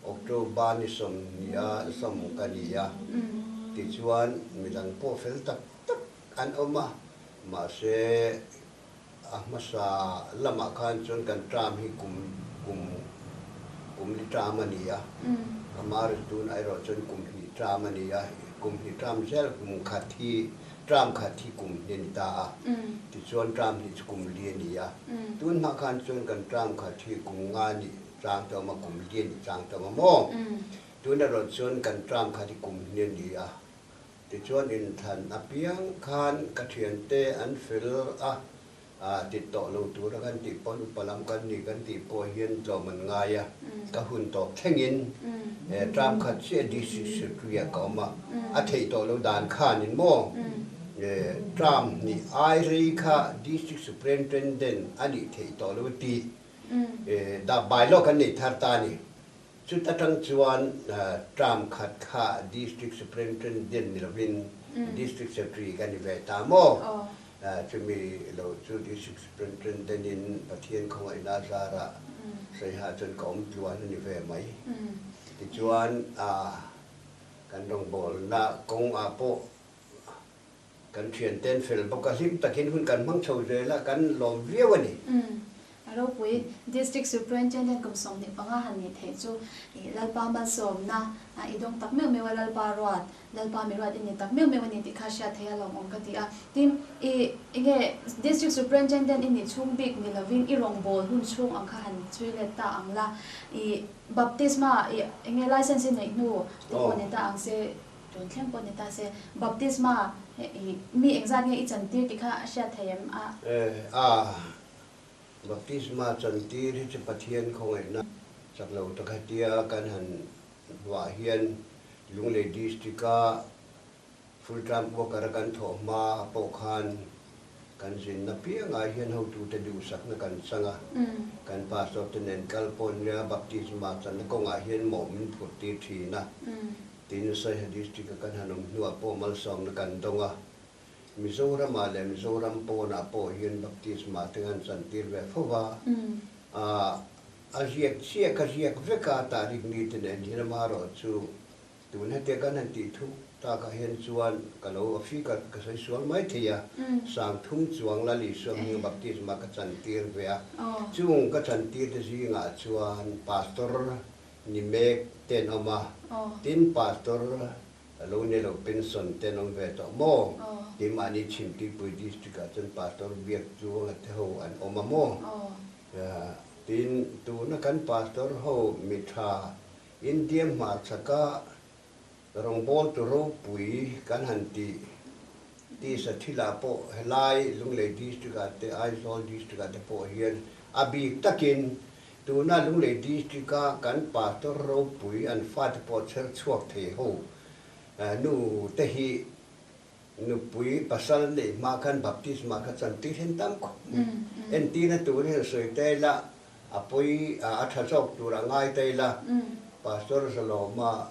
October ni 20 a sawm ka ni a, tichuan midang pawh fel tak tak an awm a, mahse a hmasa lamah khan chuan kan term hi kum kum kum li term a ni a, amah tunah erawh chuan kum hnih term a ni a, kum hnih term zel kum khat hi term khat hi kum hnih a ni ta a, tichuan term hnih chu kum li a ni a, tun hma khan chuan kan term khat hi kum nga nih chang te a awm a, kum li a nih chang te a awm a maw? Tun erawh chuan kan term khat hi kum hnih a ni a. Tichuan inthlan apiang khan ka thiante an fel a, ti tawh lo tura kan tih pawn upa lam kan ni kan tih pawh hian tlawm an ngai a, ka hun tawp thlengin term khat chiah district secretary ah ka awm a, a theih tawh lo dan khanin maw term hnih ai rei kha district superintendent a nih theih tawh lo tih dah bylaw kan nei thar ta a ni. Chuta tang chuan term khat kha District Superintendent ni lovin District Secretary ka ni ve ta maw? Chumi lo chu District Superintendent in Pathian khawngaihna zarah Saiha chuan ka awm tluan a ni ve mai. Tichuan kan rawngbawlna kawng ah pawh Kan thianten fel bawk a, hlim takin hun kan hmang chho zel a, kan lawm viau a ni. A ropui District Superintendent kum 25 han nih theih chu i Lalpa malsawmna i dawng tak meuh meuh a, Lalpa ruat, Lalpa mi ruat i ni tak meuh meuh a ni tih kha hriat theih a lawmawm ka ti a. Tin, i enge District Superintendent i nih chhung bik ni lovin i rawngbâwl hun chhung ang kha han chhui let ta ang la, i baptisma i enge license i neih hnu te pawh ni ta ang se, Tun thleng pawh ni ta se, baptisma i mi engzat nge i chantir tih kha a hriat thei em a? A, baptisma chantir hi chu Pathian khawngaihna chak lo tak hetia kan han hmuah hian Lunglei District-a full time worker a kan thawh hma pawh khan kan zinna piangah hian hotute duhsakna kan chang a, kan pastor te nen kal pawh nia baptisma channa kawngah hian mawh min phurh tir thin a. Tin, Saiha District-a kan han awm hnuah pawh malsawmna kan dawng a. Mizoramah leh Mizoram pawnah pawh hian baptisma te kan chantir ve fo va. A ziak chiah ka ziak vek a, tarik ni te nen hian amaherawhchu Tun hete kan han tih thuk takah hian chuan ka lo a figure ka sawi sual mai thei a, 3000 chuang Lal Isua hming baptisma ka chantir ve a, chung ka chantir te zingah chuan Pastor ni mek te an awm a, tin Pastor lo ni lo pension te an awm ve tawh maw? Keimahni Chhimtuipui District ah chuan Pastor Biak Tluanga te ho an awm a maw? Tin tuna kan Pastor ho mi tha India hmarchhaka rawngbawltu ropui kan han tih tisa thilah pawh helai Lunglei District ah te Aizawl District ah te pawh hian a bik takin tuna Lunglei District a kan Pastor ropui an fate pawh chher chhuak thei ho nu te hi nupui pasal neih hma khan baptisma kha chan tir hian tam khawp mai. Entirna tur hian sawi ta ila A pawi a tha zawk tur a ngai ta ila, Pastor Zalawma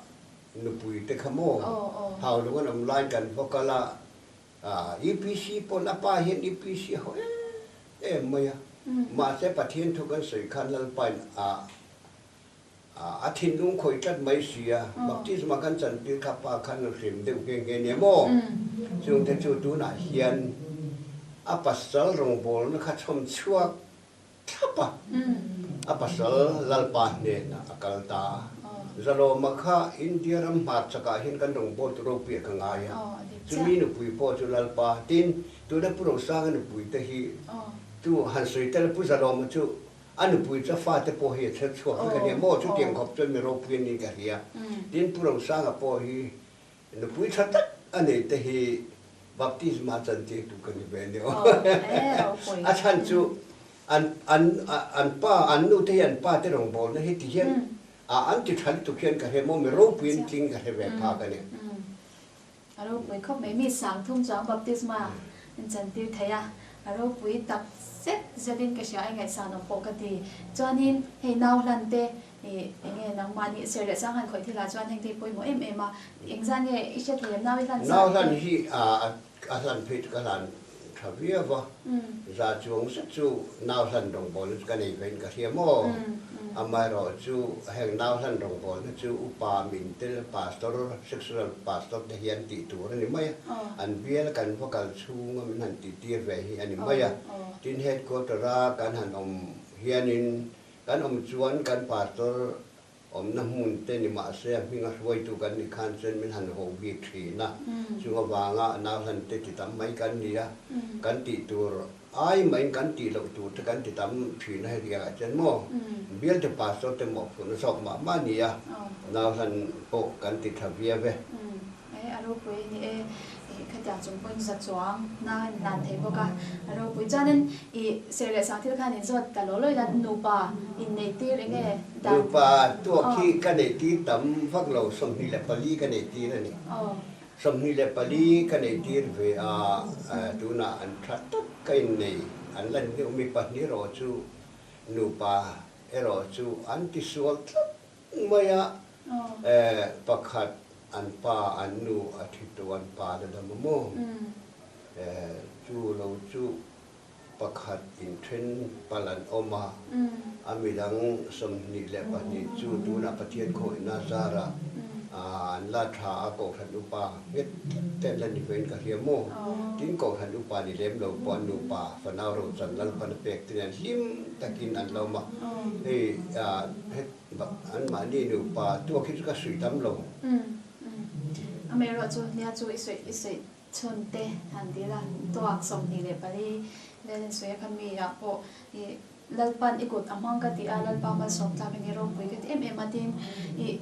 nupui te kha maw Haulung an awm lai kan va kal a, UPC pawn a pa hian UPC a haw em em mai a, mahse Pathian thu kan sawi khan Lalpain a a thinlung khawih tlat mai si a, baptisma kan chantir kha pa khan a hrim deuh nghe nghe nia maw? Chungte chu tunah hian a pasal rawngbawlna kha chhawm chhuak thlap a, a pasal Lalpa hnenah a kal ta a. Zalawma kha India ram hmarchakah hian kan rawngbawltu ropui ah ka ngai a, chumi nupui pawh chu Lalpa, tin, tuna Pu Rosanga nupui te hi chu han sawi tel a, Pu Zalawma chu a nupui chu a fate pawh hi a chher chhuak vek a nia maw, chutiang khawp chuan mi ropui an niin ka hria. Tin, Pu Rosanga pawh hi Nupui tha tak a nei te hi baptisma chantir tu ka ni ve nia aw. A chhan chu an an an pa an nu te hi an pa te rawngbawlna hi ti hian a an ti tha lutuk hian ka hre maw mi ropui an tling ka hre ve phak a ni. A ropui khawp mai mi 3000 chuang baptisma an chantir thei a, a ropui tak zet zet in ka hria a ngaihsan awm pawh ka ti. Chuanin hei nau hlan te Ih, enge nangmah nih ser leh sang han khawih thil ah chuan heng te hi pawimawh em em a, engzah nge i hre thei em nau i hlan zat Nau hlan hi a hlan phei chu ka hlan tha viau a, za chuang zet chu nau hlan rawngbawlna chu ka nei vein ka hria maw? Amaherawhchu heng nau hlan rawngbawlna chu upa min tel pastor, sectional pastor te hian tih tur a ni mai a, an bial kan va kal chhunga min han tih tir ve hi a ni mai a, tin headquarter a kan han awm hianin Kan awm chuan kan pastor awmna hmun te ni mahse a hminga hruaitu kan nih khan chuan min han ho bik thin a, chung avanga nau hlan te ti tam mai kan ni a, kan tih tur ai mahin kan tih loh tur te kan ti tam thin a hetiang ah chuan maw bialte pastor te mawhphurhna zawk mah mah a ni a, nau hlan pawh kan ti tha viau e. E, a ropui a ni e. Ih, khatiang chung pawhin za chuang na in hlan thei bawk a, a ropui. Chuanin ih, ser leh sang thil khan in zawt ta law law ila, nupa inneih tir eng nge dan? Nupa tuak hi ka neih tir tam vak lo, 24 ka neih tir a ni. 24 ka neih tir ve a, tunah an tha tak ka innei, an la ni deuh mi pahnih erawh chu nupa erawh chu an tisual tlat mai a, Pakhat an pa an nu a thi tu an pa na dam a maw? Chu lo chu pakhat inthen pal an awm a, a midang 22 chu tunah Pathian khawihna zarah an la tha a, Kohhran upa nghet tlat te an la ni vein ka hria maw? Tin Kohhran upa ni lem lo pawh an nupa fanau rochan Lalpan a pek te nen hlim takin an lo awm a, hei Anmahni nupa tuak hi chu ka suih tam lo. Amaherawh chu nia chu i suih i suih chhun te han ti la, tuak 24 vel in suih a kha mi ah pawh i Lalpan i kut a hmang ka ti a, Lalpa malsawm tlak in i ropui ka ti em em a tin i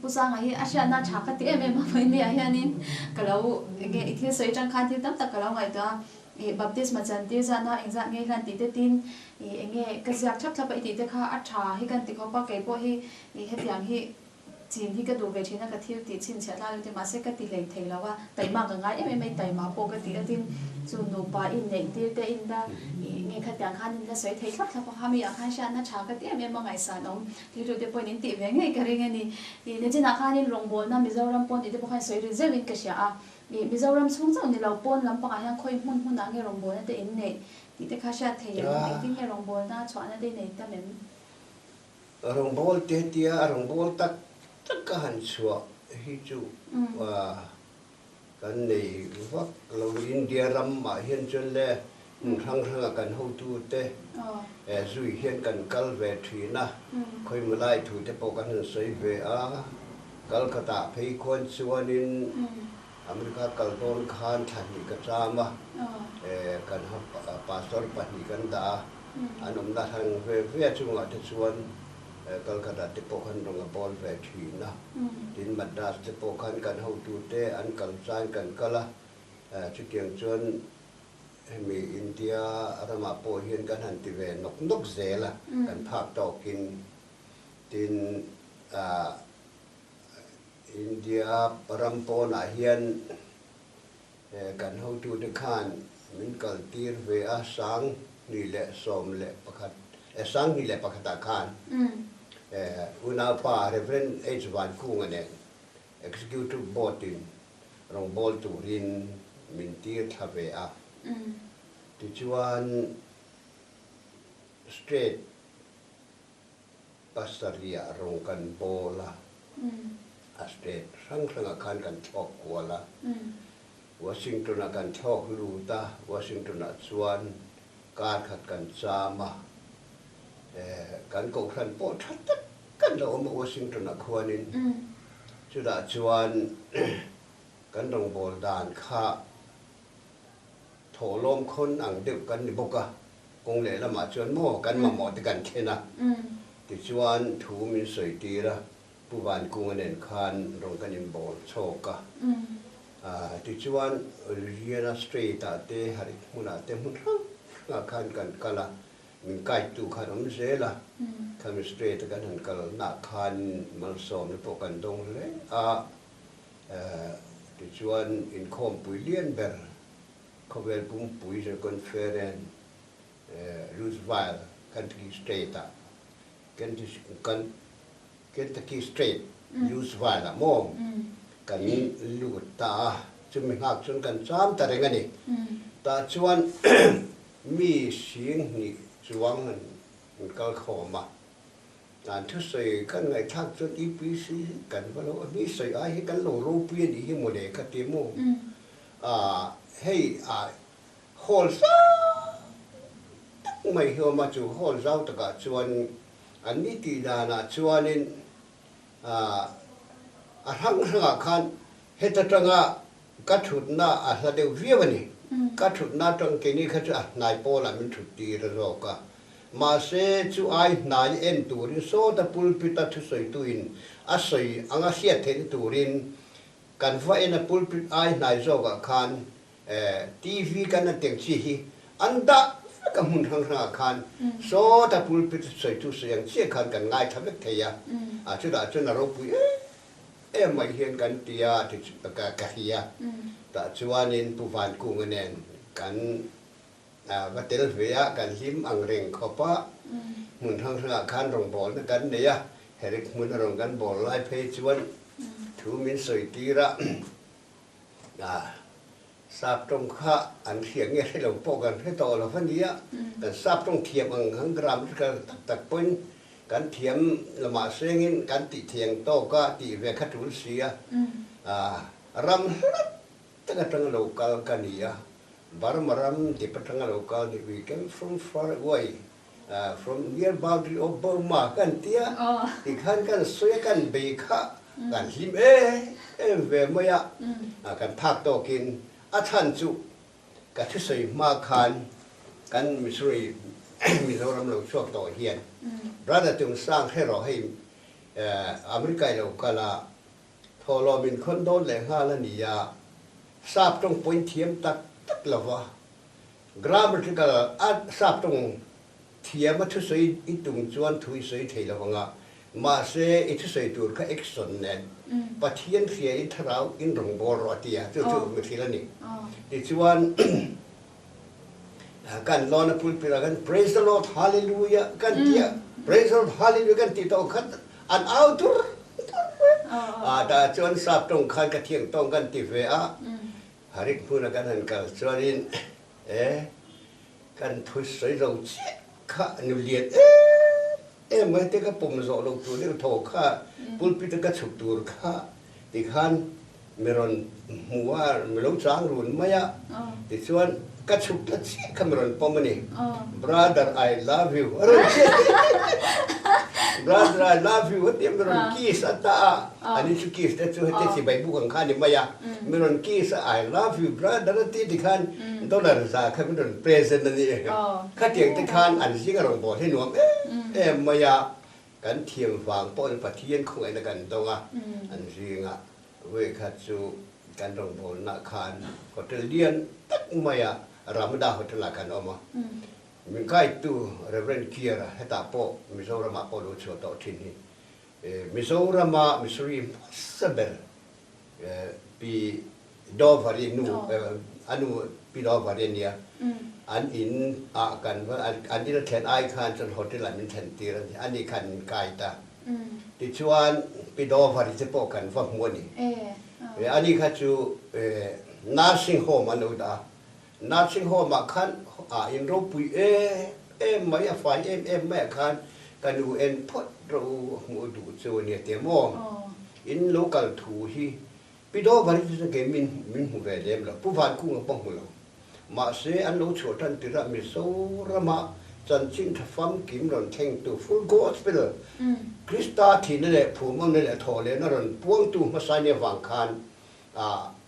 Pu Sanga hi a hriatna tha ka ti em em a vawiin ah hianin ka lo enge i thil sawi atang khan thil tam tak ka lo ngaihtuah a. Ih baptisma chantir zahna engzah ngei hlan tih te tin ih enge ka ziak thlap thlap a i tih te kha a tha hi kan ti khawp a, kei pawh hi ih hetiang hi Chin hi ka duh ve thin a, ka thil tih chhinchhiah lai luti mahse ka ti hlei thei lo a, taima ka ngai em em mai, taima pawh ka ti a tin chu nupa inneih tir te in la ih nge khatiang khan in la sawi thei thlap thlap a, khami ah khan hriatna tha ka ti em em a ngaihsan awm thiltu te pawhin in tih ve ngei ka ring a ni. Ih nichinah khanin rawngbawlna Mizoram pawn tih te pawh khan sawi ri zeuhin ka hria a, ih Mizoram chhung chauh ni lo pawn lampangah hian khawi hmun hmunah nge rawngbawlna te in neih tih te kha hriat thei em, engtin nge rawngbawlna chhuahna te i nei tam em? Rawngbâwl te tia a rawngbâwl tak tak a han chhuah hi chu kan nei vak lo. India ramah hian chuan le hmun hrang hranga kan hotute zui hian kan kal ve thin a, khawimaw lai thu te pawh kan han sawi ve a. Kalkhatah phei khuan chuanin America kal dawn khan thla hnih ka cham a, kan pastor pahnih kan dah a. An awmna hrang ve ve chungah te chuan Calcutta te pawh khan rawn a bawl ve thin a, tin Madras te pawh khan kan hotute an kal chain kan kal a, chutiang chuan hemi India ramah pawh hian kan han ti ve nawk nawk zel a, kan phak tawkin tin India ram pawnah hian Kan hotute khan min kaltir ve a, 2011, 2001 ah khan unaupa Rev. H. Vankunga nen Executive Board in rawngbâwl turin min tir thla ve a. Tichuan State pasarihah rawng kan bawl a, a state hrang hrangah khan kan thlawk kual a, Washington-ah kan thlawk lut a, Washington-ah chuan kar khat kan cham a, kan kohhran pawh tha tak kan lo awm a Washington-ah khuanin, chutah chuan kan rawngbâwl dan kha Thawhlawm khawn ang deuh kan ni bawk a, kawng lehlamah chuan maw kan mamawh te kan thlen a, tichuan thu min sawi tir a, Pu Vankunga nen khan rawn kan inbawl chhawk a, tichuan Louisiana State ah te Harit hmunah te hmun hrang hrangah khan kan kal a, min guide tu khan awm zel a, khami state a kan han kalnaah khan malsawmna pawh kan dawng hle a, tichuan inkhawmpui lian ber Khawvel pumpui Conference Louisville, Kentucky State-ah Kentucky State, Louisville-ah maw kan lut ta a, chumi nghak chuan kan cham ta reng a ni. Tah chuan mi sing hnih chuang an kal khawm a, an thusawi kan ngaihthlak chuan UPC hi kan va lo, mi sawi ai hi kan lo ropui a nih hi mawle ka ti maw. A hei a hall zau tak mai hi awm a, chu hall zau takah chuan an ni tih danah chuanin a hrang hrangah khan heta tanga ka thutna a hla deuh viau a ni. Ka thutna atang keini kha chu a hnai pawlah min thut tir a zawk a, mahse chu ai hnai en turin sawta pulpit a thusawituin a sawi anga hriat theihna turin Kan va en a pulpit ai hnai zawkah khan TV kan an teng chi hi an dah vek a hmun hrang hrangah khan sawta pulpit sawi chu sawi ang chiah khan kan ngaithla vek thei a, a chutah chuan a ropui em em mai hian kan ti a ti ka hria tah chuanin Pu Vankunga nen kan va tel ve a, kan hlim ang reng khawp a, hmun hrang hrangah khan rawngbawlna kan nei a, Herrick hmuna rawn kan bawl lai phei chuan Thu min sawi tir a, sap tawng kha an hria nge hre lo pawh kan hre tawh lo va nia, kan sap tawng thiam ang ang grammatical tak tak pawhin kan thiam lamah sengin kan tih thiang tawk a tih ve kha tul si a, ram hlat tak atanga lo kal ka ni a, Burma ram dip atanga lo kal ni, we came from far away. From near boundary of Burma kan ti a, tikhan kan sawi a kan bei kha kan hlim em em ve mai a, kan phak tawkin a chhan chu ka thusawi hma khan kan Missouri Mizoram lo chhuak tawh hian Brother Tungsang hre rawh hei America i lo kal a, thawhlawm in khawn dawn leh nghal a ni a, sap tawng pawhin thiam tak tak lo va. Grammatical a sap tawng thiam a thusawi i tum chuan thu i sawi thei lo ang a. Mahse i thusawi tur kha action nen Pathian hria in thlarau in rawngbâwl rawh a ti a, chu chu mithil a ni. Tichuan kan lawn a pulpit ah khan Praise the Lord, Hallelujah kan ti a, Praise the Lord, Hallelujah kan tih tawh khan an au dur dur mai a, tah chuan sap tawng khan ka thiang tawng kan ti ve a, Harik hmuna kan han kal chuanin e kan thusawi lo chiah kha nulian em em mai te ka pawm zawh loh tur deuh tho kha pulpit a ka chhuk tur kha tikhan mi rawn hmu a mi lo chang run mai a tichuan ka chhuk ta chiah kha mi rawn pawm a ni brother I love you a rawn ti brother I love you a tia mi rawn kiss a ta a ani chu kiss te chu heti chibai buk ang kha a ni mai a mi rawn kiss a I love you brother a ti tikhan dollar za kha min rawn present a ni khatiang te khan an zinga rawn bawl hi nuam em em mai a kan thiam vang pawh in Pathian khawngaihna kan dawng a an zinga Vawi khat chu kan rawngbawlnaah khan hotel lian tak maia Ramada Hotel-ah kan awm a. Min kaitu Rev. Kiara hetah pawh Mizoramah pawh lo chhuah tawh thin hi Mizorama Missouri hmasa ber Pi Dovari nu a nu Pi Dovari a nia. An in ah kan va an in a thlen ai khan chuan hotel-ah min thlen tir a ni. Ani khan min kai ta. Tichuan Pi Dovari te pawh kan va hmu a ni. Ani kha chu nursing home an lo dah a, nursing home ah khan a in ropui em em mai, a fai em em mai ah khan ka nu en phawt rawh u hmuh duh chu a nia tia maw? In lo kal thu hi Pi Dovari chu kei min min hmu ve lem lo, Pu Vankunga pawh hmu lo. Mahse, an lo chhuah tan tirah Mizorama chanchin tha famkim rawn thlengtu Full Gospel, Krista thihna leh phumawmna leh thawhlehna rawn puangtu hmasa nia vang khan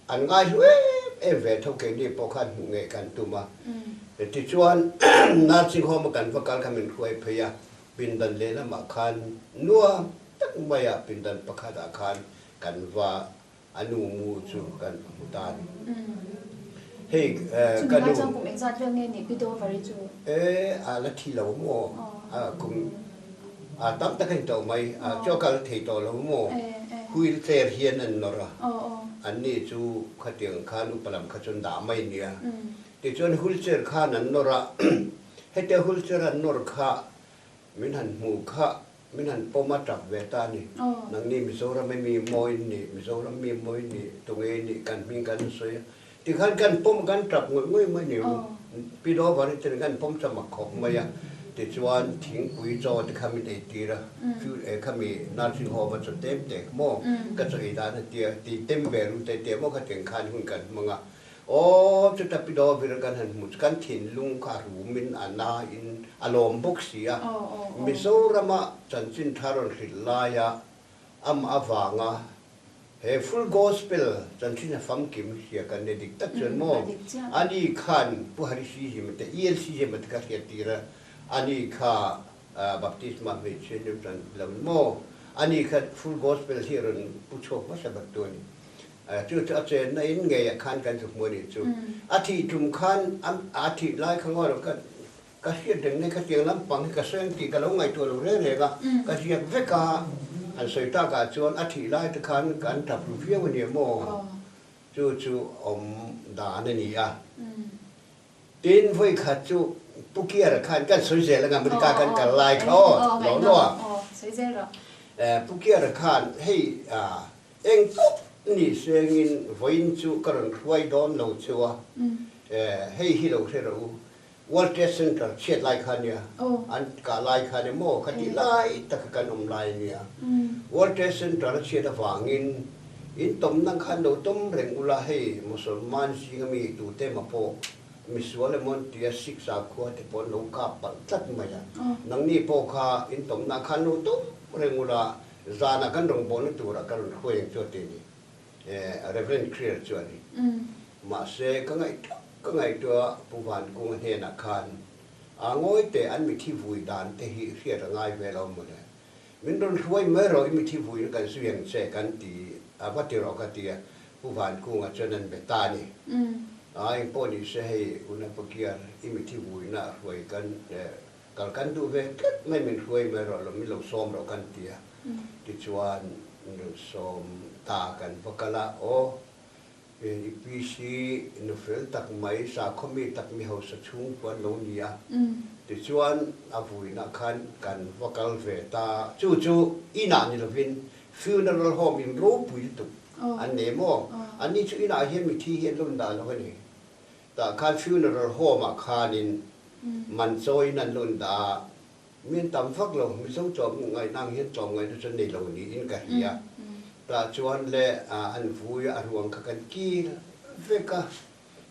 an ngaihlu em em ve tho keini pawh khan hmuh ngei kan tum a. Tichuan, Nursing Home-a kan va kal kha min hruai phei a, pindan lehlamah khan nuam tak maia pindan pakhatah khan kan va A nu mu chu kan hmu ta a ni. Hei ka nu. Chumi lai chuan kum engzat vel nge nih Pi Dover-i chu? E, a la thi lo maw? A kum a tam tak a ni tawh mai. A chu a kal thei tawh lo maw? Wheel chair hian an nawr a. Anni chu khatiang khan upa lam kha chuan dah mai nia. Tichuan wheel chair khan an nawr a. Hetia wheel chair an nawr kha min han hmuh kha Min han pawm a tap ve ta a ni. Nangni Mizoram mi mawi in nih, Mizoram mi mawi in nih, tunge in nih, kan hming kan sawi a. Tikhan kan pawm kan tap ngawih ngawih mai ni. Pi Dover hi chuan kan pawm cha mak khawp mai a. Tichuan thingpui chaw te kha min ei tir a, khami nursing home a chaw tem tek maw ka chaw ei dan a tia, ti tem ve ru te tia maw khatiang khan hun kan hmang a. Aw, chuta pi Dawvira kan han hmu chu kan thinlung kha a rumin a na in a lawm bawk si a. Mizorama chanchin tha rawn hrilh laia amah avanga he full gospel chanchin a famkim hria kan ni dik tak chuan maw ani khan Pu Hari Sihima te ELC Zema te kha hriat tir a, ani kha baptisma hmeichhia hnem tan lo ni maw ani kha full gospel hi a rawn pu chhuak hmasa ber tu a ni. Chu chu a chenna in ngeiah khan kan chu hmu a nih chu. A thih tum khan a thih lai kha ngawi lo ka ka hriat reng nei khatiang lampang hi ka sawi ang tih ka lo ngaihtuah lo reng reng a, ka ziak vek a, han sawi takah chuan a thih lai te khan kan tap ru viau a nia maw? Chu chu awm dan a ni a. Tin, vawi khat chu Pu Kiara khan kan sawi zel anga America kan kal lai kha aw, lo lo a. Pu Kiara khan hei eng tawp ni sengin vawiin chu ka rawn hruai dawn lo chu a, hei hi lo hre rawh u, World Trade Center chhiat lai kha nia, an kah lai kha nia maw kha tih lai taka kan awm lai nia. World Trade Center a chhiat avangin In tawm nang khan lo tawm reng ula hei Musalman zinga mi tute mah pawh misual emaw an tia Sikh sakhua te pawh an lo kap palh tlat mai a. Nangni pawh kha in tawm nang khan lo tawm reng ula zanah kan rawngbawlna turah ka rawn hruai ang chu a ti a ni. Reverend Krier chu a ni. Mahse ka ngaihtuah ka ngaihtuah Pu Vankunga hnenah khan a ngawi teh an mithi vui dan te hi hriat a ngai ve lo mawle. Min rawn hruai mai rawh i mithi vuina kan zui ang che kan ti a va ti rawh ka ti a, Pu Vankunga chuan an be ta a ni. A engpawh ni se hei Unapakiar i mithi vuina a hruai kan kal kan duh ve tlat mai min hruai mai rawh lo min lo sawm rawh kan ti a. Tichuan rawn sawm ta kan va kal a, aw i PC nu fel tak mai, sakhaw mi tak mi hausa chhungkua an lo ni a. Tichuan a vuinah khan kan va kal ve ta. Chu chu inah ni lovin funeral home in ropui lutuk an nei maw? Anni chu inah hian mithi hi an lo indah lo a ni. Tah khan funeral home ah khanin man chawiin an lo indah a, mi an tam vak lo, Mizo tlawm ngaihna ang hian tlawm ngaihna chu an nei lo niin ka hria. Tah chuan le an vui a, a ruang kha kan kil vek a.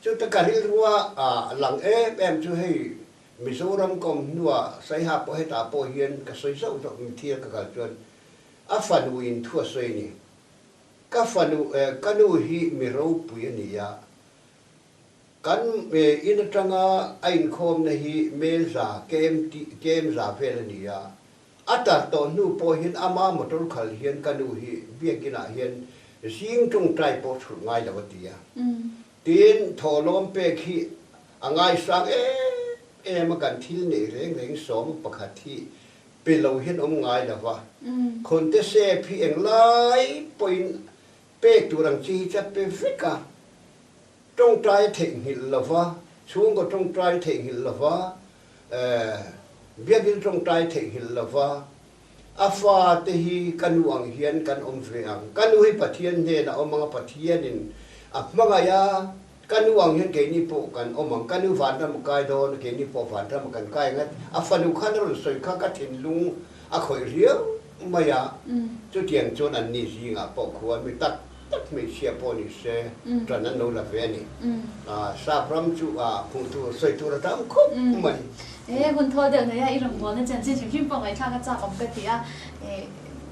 Chuta ka rilrua lang em em chu hei Mizoram ka awm hnuah Saiha pawh hetah pawh hian ka sawi zauh zauh mithial ka kal chuan a fanu in thu a sawi a ni. Ka fanu ka nu hi mi ropui a ni a, Kan in atanga a inkhawmna hi Melza kem tih kem za vel a ni a, a tar tawh hnu pawh hian ama motor khal hian ka nu hi biakinah hian zing tawngtai pawh chhulh ngai lo a ti a. Tin, thawhlawm pek hi a ngaisang em em a, kan thil neih reng reng sawm pakhat hi pe lo hian awm ngai lo va, khawnte sep hi englai pawhin pek tur ang chi hi chu a pe vek a. Tawngtai theihnghilh lova, chhungkaw tawngtai theihnghilh lova, Biakinn tawngtai theihnghilh lova, a fate hi ka nu ang hian kan awm ve ang. Ka nu hi Pathian hnenah awm ang a, Pathianin a hmangaih a, ka nu ang hian keini pawh kan awm ang. Ka nu vanram a kai dawn a, keini pawh vanram a kan kai ang a. A fanu khan a rawn sawi kha ka thinlung a khawih riau mai a, chutiang chuan anni zingah pawh khuan mi tak tak hmeichhia pawh ni se ṭan an lo la ve a ni. Sap ram chu hmuh tur, sawi tur a tam khawp mai. He hun thaw deuh nei a, i rawngbawlna chanchin hrim hrim pawh ngaihthlak a chak awm ka ti a.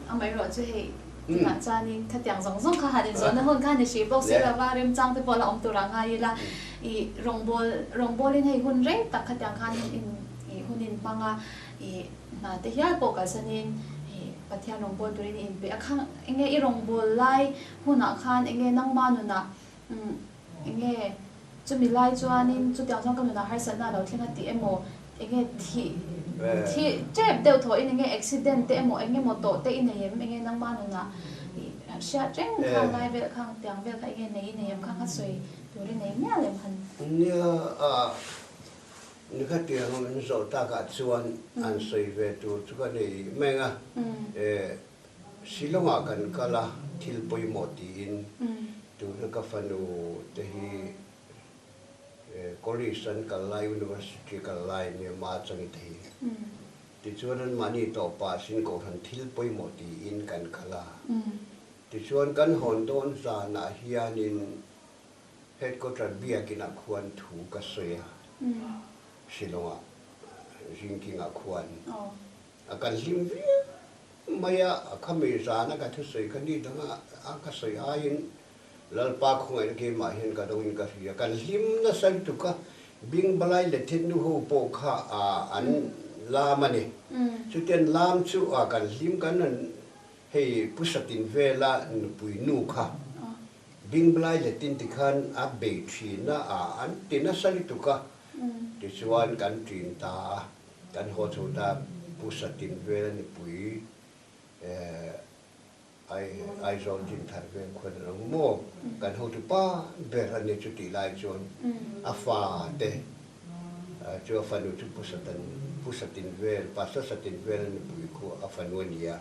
Amaherawh chu hei tunah chuanin khatiang zawng zawng kha han inzawhna hun kha ni hrih bawk si lova, remchang te pawh la awm turah ngai ila. I rawngbâwl, rawngbâwlin hei hun rei tak khatiang khan i hun inhmang a, i hna te hial pawh kalsanin i Pathian rawngbâwl turin i inpeih a, khang enge i rawngbâwl lai hunah khan enge nangma nunah umm enge chumi lai chuanin chutiang chuan ka nunah harsatna a lo thleng a tih emaw enge thih thih tep deuh thawhin enge accident te emaw enge maw tawh te i nei em enge nangma nunah i hriat reng khang lai vel khang tiang vel kha enge nei i nei em khang kha sawi tur i nei mial em han. Nia a Ni kha tiang a min zawh takah chuan an sawi ve tur chu ka nei meng a, Shillong ah kan kal a, thil pawimawh tiin tuna ka fanu te hi college an kal lai, university kal lai nia ma chang te hi. Tichuan an mahni tawh pah sin kohhran thil pawimawh tiin kan kal a, tichuan kan hawn dawn zanah hianin Headquarter biakinah khuan thu ka sawi a, Shillong-ah Ringking-ah khuan a kan hlim viau mai a, a khami zana ka thusawi kha ni danga a ka sawi aiin Lalpa khawngaihna keimah hian ka dawngin ka hria, kan hlim nasa lutuk a, Bingbalai leh Thetnu ho pawh kha an lam a ni. Chutiang lam chu kan hlim kan han hei Pu Satinvela nupui nu kha Bingblai letin tikhan a bei thin a, a an ti nasa lutuk a, tichuan kan ṭin ta a, kan haw chho ta Pu Satin vel a nupui Aizawl Dinthar vel khuan a lo maw, kan hotu pa ber a ni chutih lai chuan a fa te chu a fanu chu Pu Satan Pu Satin vel Pastor Satin vel a nupui khu a fanu a ni a.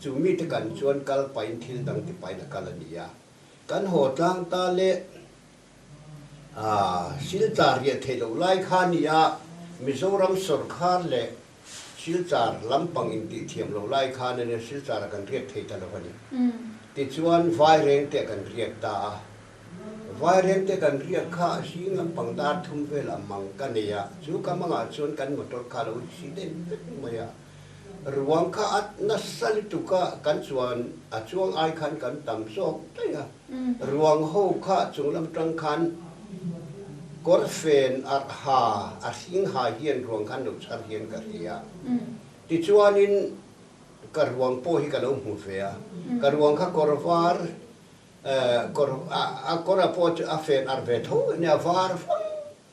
Chu mite kan chuan kal pahin thil dang ti pahin a kal a ni a. Kan haw tlang ta le Silchar riah theih loh lai kha a ni a, Mizoram sawrkhar leh Silchar lampang intih thiam loh lai khan a nia, Silchar ah kan riak thei ta lo a ni. Tichuan Vairengte ah kan riak ta a. Vairengte kan riak kha zing lampang dar thum velah mang ka nei a, chu ka mangah chuan kan motor kha a lo accident vek mai a. Ruang kha a nasa lutuk a, kan chuan a chuang ai khan kan tam zawk daih a. Ruang ho kha chung lam tang khan kawr fen arh ha, a hring ha hian ruang khan lo chhar hian ka hria. Tichuanin ka ruang pawh hi ka lo hmu ve a, ka ruang kha kawr var, kawr a kawr a pawh chu a fen arh ve tho a nia, var vang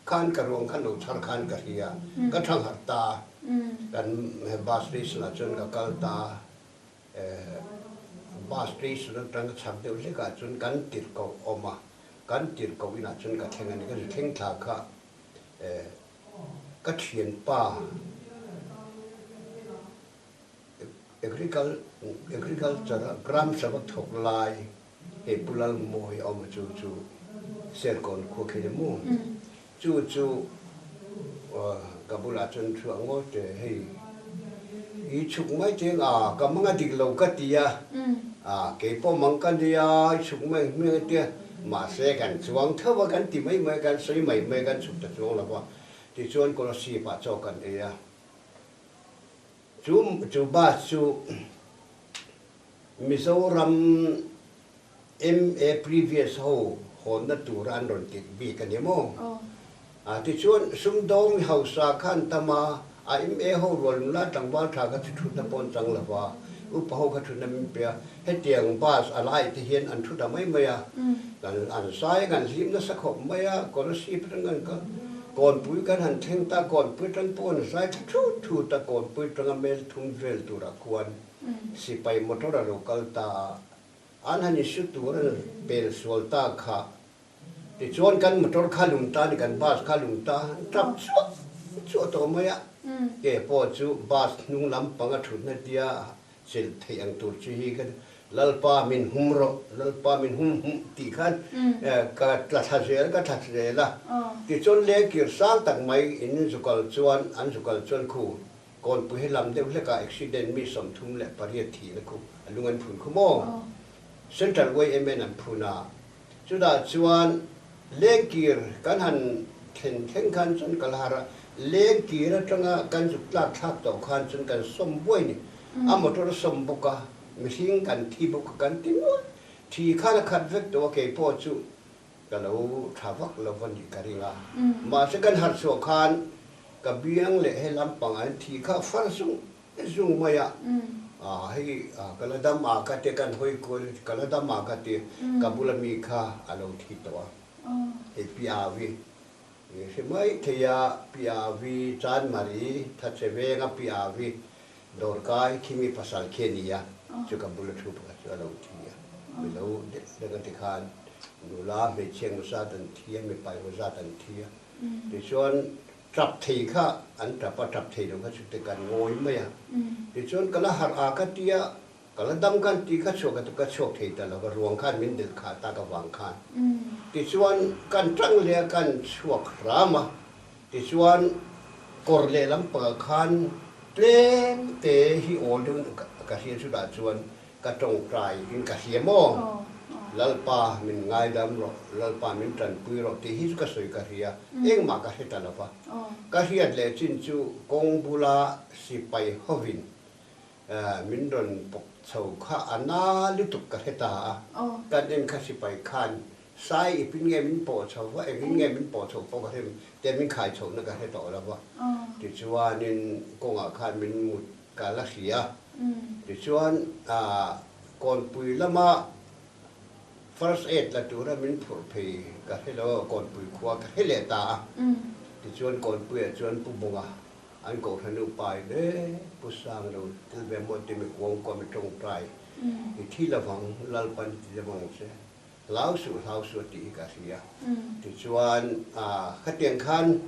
Khan ka ruang khan lo chhar khan ka hria, ka tha nghat ta, kan bus station ah chuan ka kal ta. Bus station atanga chhak deuh hlekah chuan kan tirhkoh awm a, kan tirhkoh inah chuan ka thleng a ni. Ka zu thleng thla kha ka thianpa Agriculture a Gram Sabha thawk lai hei Pu Lalmawi a awm a chu chu Serkawn khua khi a ni maw? Chu chu ka bulah chuan thu a ngawi teh hei i chhuk mai teng a ka mang a dik lo ka ti a, a kei pawh mang ka nia i chhuk mai hming a tia mahse kan chuang tho a kan ti mai mai kan sawi mai mai kan chhuk ta chuang lo va tichuan Kolasib ah chaw kan ei a chu chu bus chu Mizoram MA previous ho hawnna tura an rawn tirh bik a ni maw? A tichuan sumdawng mi hausa kha an tam a, a MA ho rual nula tlangval tha kha chu thutna pawh an chang lo va, upa ho kha thutna min pe a, hetiang bus a lai te hian an thu ta mai mai a, kan an zai a kan hlim nasa khawp mai a, Kolasib atang kan kal Kawnpui kan han thleng ta, Kawnpui atang pawh an zai thla thut thut a, Kawnpui atanga mel thum vel turah khuan sipai motor a lo kal ta a, An han insu tur an pel sual ta kha. Tichuan kan motor kha lung ta ni kan bus kha lung ta an tap chuah chuah tawh mai a. Ke pawh chu bus hnung lampang a thutna tia chelh theih ang tur chu hi ka Lalpa min hum rawh, Lalpa min hum hum tih khan ka tla thla zel ka thla zel a. Tichuan lengkir sang tak mai in zukal chuan an zukal chuan khu Kawnpui he lam deuh hlekah accident mi 38 thihna khu a lung an phun khu maw? Central YMN an phun a, chutah chuan lengkir kan han thlen thleng khan chuan ka la har a, lengkir atanga kan zuk tlak thlak tawh khan chuan kan sawm buai ni, a motor a sawm bawk a, mihring kan thi bawk a kan ti nual, thi khan a khat vek tawh a keipawh chu Ka lo tha vak lo va nih ka ring a, mahse kan harh chhuah khan ka biang leh he lampang an thi kha far zung zung mai a, hei ka la dam a ka ti kan hawi kual ka la dam a ka ti, ka bula mi kha a lo thi tawh a, hei Pi Avi hre mai thei a, Pi Avi Chanmari Thatchhe venga Pi Avi Dawrkai khi mi pasal khi a ni a, chu ka bula thu pakhat chu a lo thi a, mi lo deuh deuh a ti khan nula hmeichhia ngu zat an thi a, mipa ngu zat an thi a, tichuan tap thei kha an tap a, tap thei lo kha chu te kan ngawi mai a, tichuan ka la harh a ka ti a, ka la dam khan ti kha chhuak a ka chhuak thei ta lo va, ruang khan min delh khah tak avang khan tichuan kan tang leh a kan chhuak hram a. Tichuan, kawr lehlam pangah khan tlem te hi awl deuhin ka hria chutah chuan ka tawngtai in ka hria maw? Lalpa min ngaidam rawh, Lalpa min tanpui rawh tih hi chu ka sawi ka hria, engmah ka hre ta lo va. Ka hriat leh chin chu kawng bula sipai hovin min rawn pawk chho kha a na lutuk ka hre ta a, kan en kha sipai khan Sai ipin nge min pawh chho va, engin nge min pawh chho pawh ka hre te min khai chhohna ka hre tawh lo va. Tichuanin kawngah khan min mut ka la hria. Tichuan Kawnpui lama first aid la tura min phurh phei ka hre lo a, Kawnpui khua ka hre leh ta a. Tichuan Kawnpuiah chuan Pu Bunga an kohhran upa in e Pu Sang lo tel ve maw ti mi kuangkuah mi tawngtai i thi lovang Lalpan i ti lovang che. Hlau suh, hlau suh a tih hi ka hria. Tichuan, khatiang khan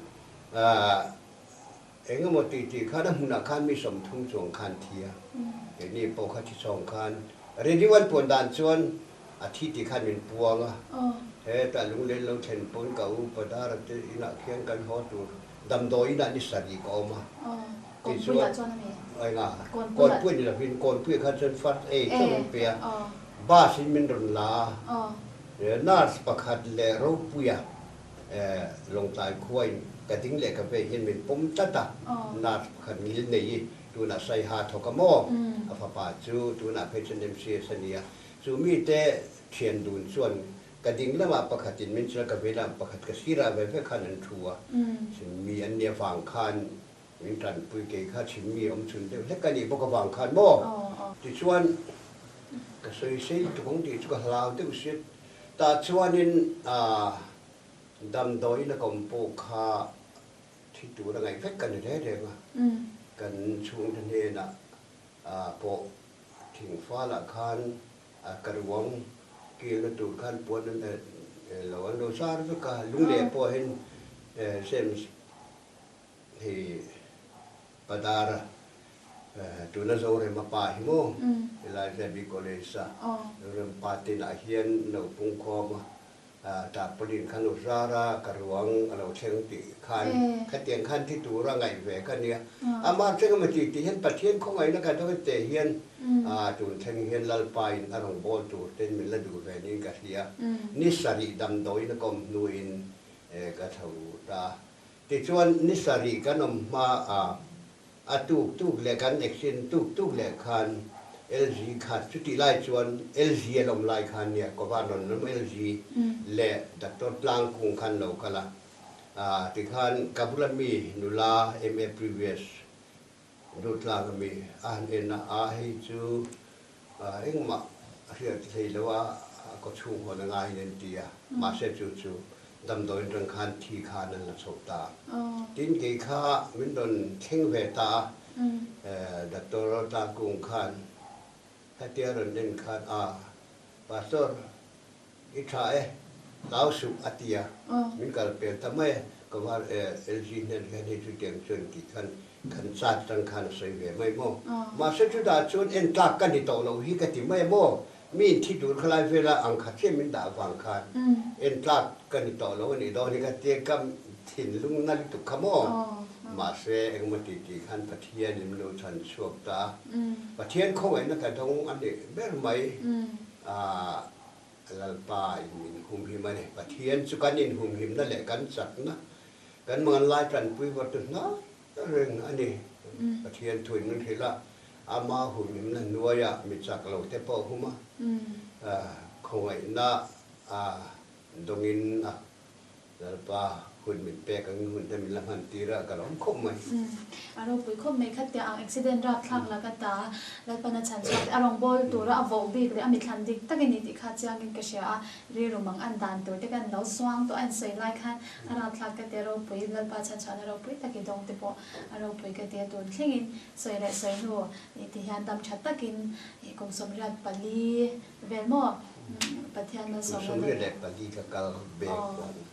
eng emaw tih tih khan a hmunah khan mi 30 chuang khan thi a. Keini pawh kha thi chhawng khan radio an puan dan chuan a thi tih khan min puang a. Hetah lunglen lo thlen pawn ka u Padara te inah khian kan haw tur damdawi inah ni sarih ka awm a. Tichuan, enga, Kawnpui ni lovin Kawnpui khan chuan first aid chauh min pe a. Bus in min rawn la a, nurse pakhat leh Ropuia Lawngtlai khua in ka ding leh ka vei hian min pawm tlat a, nurse pakhat ngil nei i tunah Saiha thawk a maw? A fapa chu tunah phei chuan MCS a ni a, chu mite thian dun chuan ka ding lamah pakhat in min chilh a, ka vei lamah pakhat ka sirah ve ve khan an thu a, mi an nia vang khan Min tanpui kei kha chhimmi awm chhun deuh hlek a nih bawk avang khan maw? Tichuan ka sawi sei lutuk ang tih chu ka hlau deuh sia. Tah chuanin damdawiin a kawm pawh kha thi tur a ngaih vek ka ni reng reng a. Kan chhungte hnenah pawh. Thingfalah khan ka ruang kilna tur khan puan an lo an lo zar vek a, lungleh pawh hian James hei Padara tuna Zorema pa hi maw helai Zebee College a Zorema pa tinah hian lo pungkhawm a. Tarpaulin khan u zar a, ka ruang a lo thleng tih khan khatiang khan thi tura ngaih ve ka nia. Amah thleng emaw tih tih hian Pathian khawngaihna ka dawng teh hian tun thleng hian Lalpa in a rawn bawl tur ten min la duh ve niin ka hria. Ni sarih damdawiin a kawm hnuin ka tho ta. Tichuan ni sarih kan awm hma a. A tuk tuk leh kan accident tuk tuk leh khan LG kha chutih lai chuan LG an awm lai khan nia Kova rawn awm LG leh Doctor Tlangkung khan lo kal a, tikhan ka bula mi nula MA previous Dutlang ami a han en a, a hei chu engmah a hriat thei lo a, a kawchhung hawn a ngaiin an ti a, mahse chu chu Damdawiin reng khan thi khan an la chho ta. Tin kei kha min rawn thleng ve ta a, Doctor Tlangkung khan hetia rawn en khan a, Pastor, i tha e, hlau suh a ti a, min kal pel ta mai a, ka var LG hnen hian hei chutiang chuan tih khan kan chat tang khan a sawi ve mai maw. Mahse chutah chuan en tlak ka ni tawh loh hi ka ti mai a maw. Mi in thi tur khalai vela ang khat chiah min dah vang khan en tlak ka ni tawh lo a nih dawn hi ka tia ka thinlung na lutuk kha maw. Mahse engemaw ti tih khan Pathian in min lo chhan chhuak ta a, Pathian khawngaihna ka dawng a nih ber mai a, Lalpa in min humhim a ni. Pathian chu kan inhumhimna leh kan chakna, kan mangan lai tanpui vawtu hnai reng a ni. Pathian thuin min hrilh a, ama humhimna hnuaiah mi chak lo te pawh hum a, khawngaihna dawngin a Lalpa hun min pek angin hun te min la hman tir a, ka lawm khawp mai. A ropui khawp mai khatia ang accident rapthlak laka ta Lalpana chhan chhuak te a rawngbâwl tura a voh bik leh a mithlan dik tak i ni tih kha chiangin ka hria a, rilru mang an dan tur te kan lo suang tawh a insawi lai khan A rapthlak ka ti a ropui, Lalpa chhanchhuahna ropui tak i dawng te pawh a ropui ka ti a, tun thlengin sawi leh sawi hnu i ti hian dam tha takin i kum 84 vel maw Pathian malsawmna Kum 84 ka kal bek pawh a ni.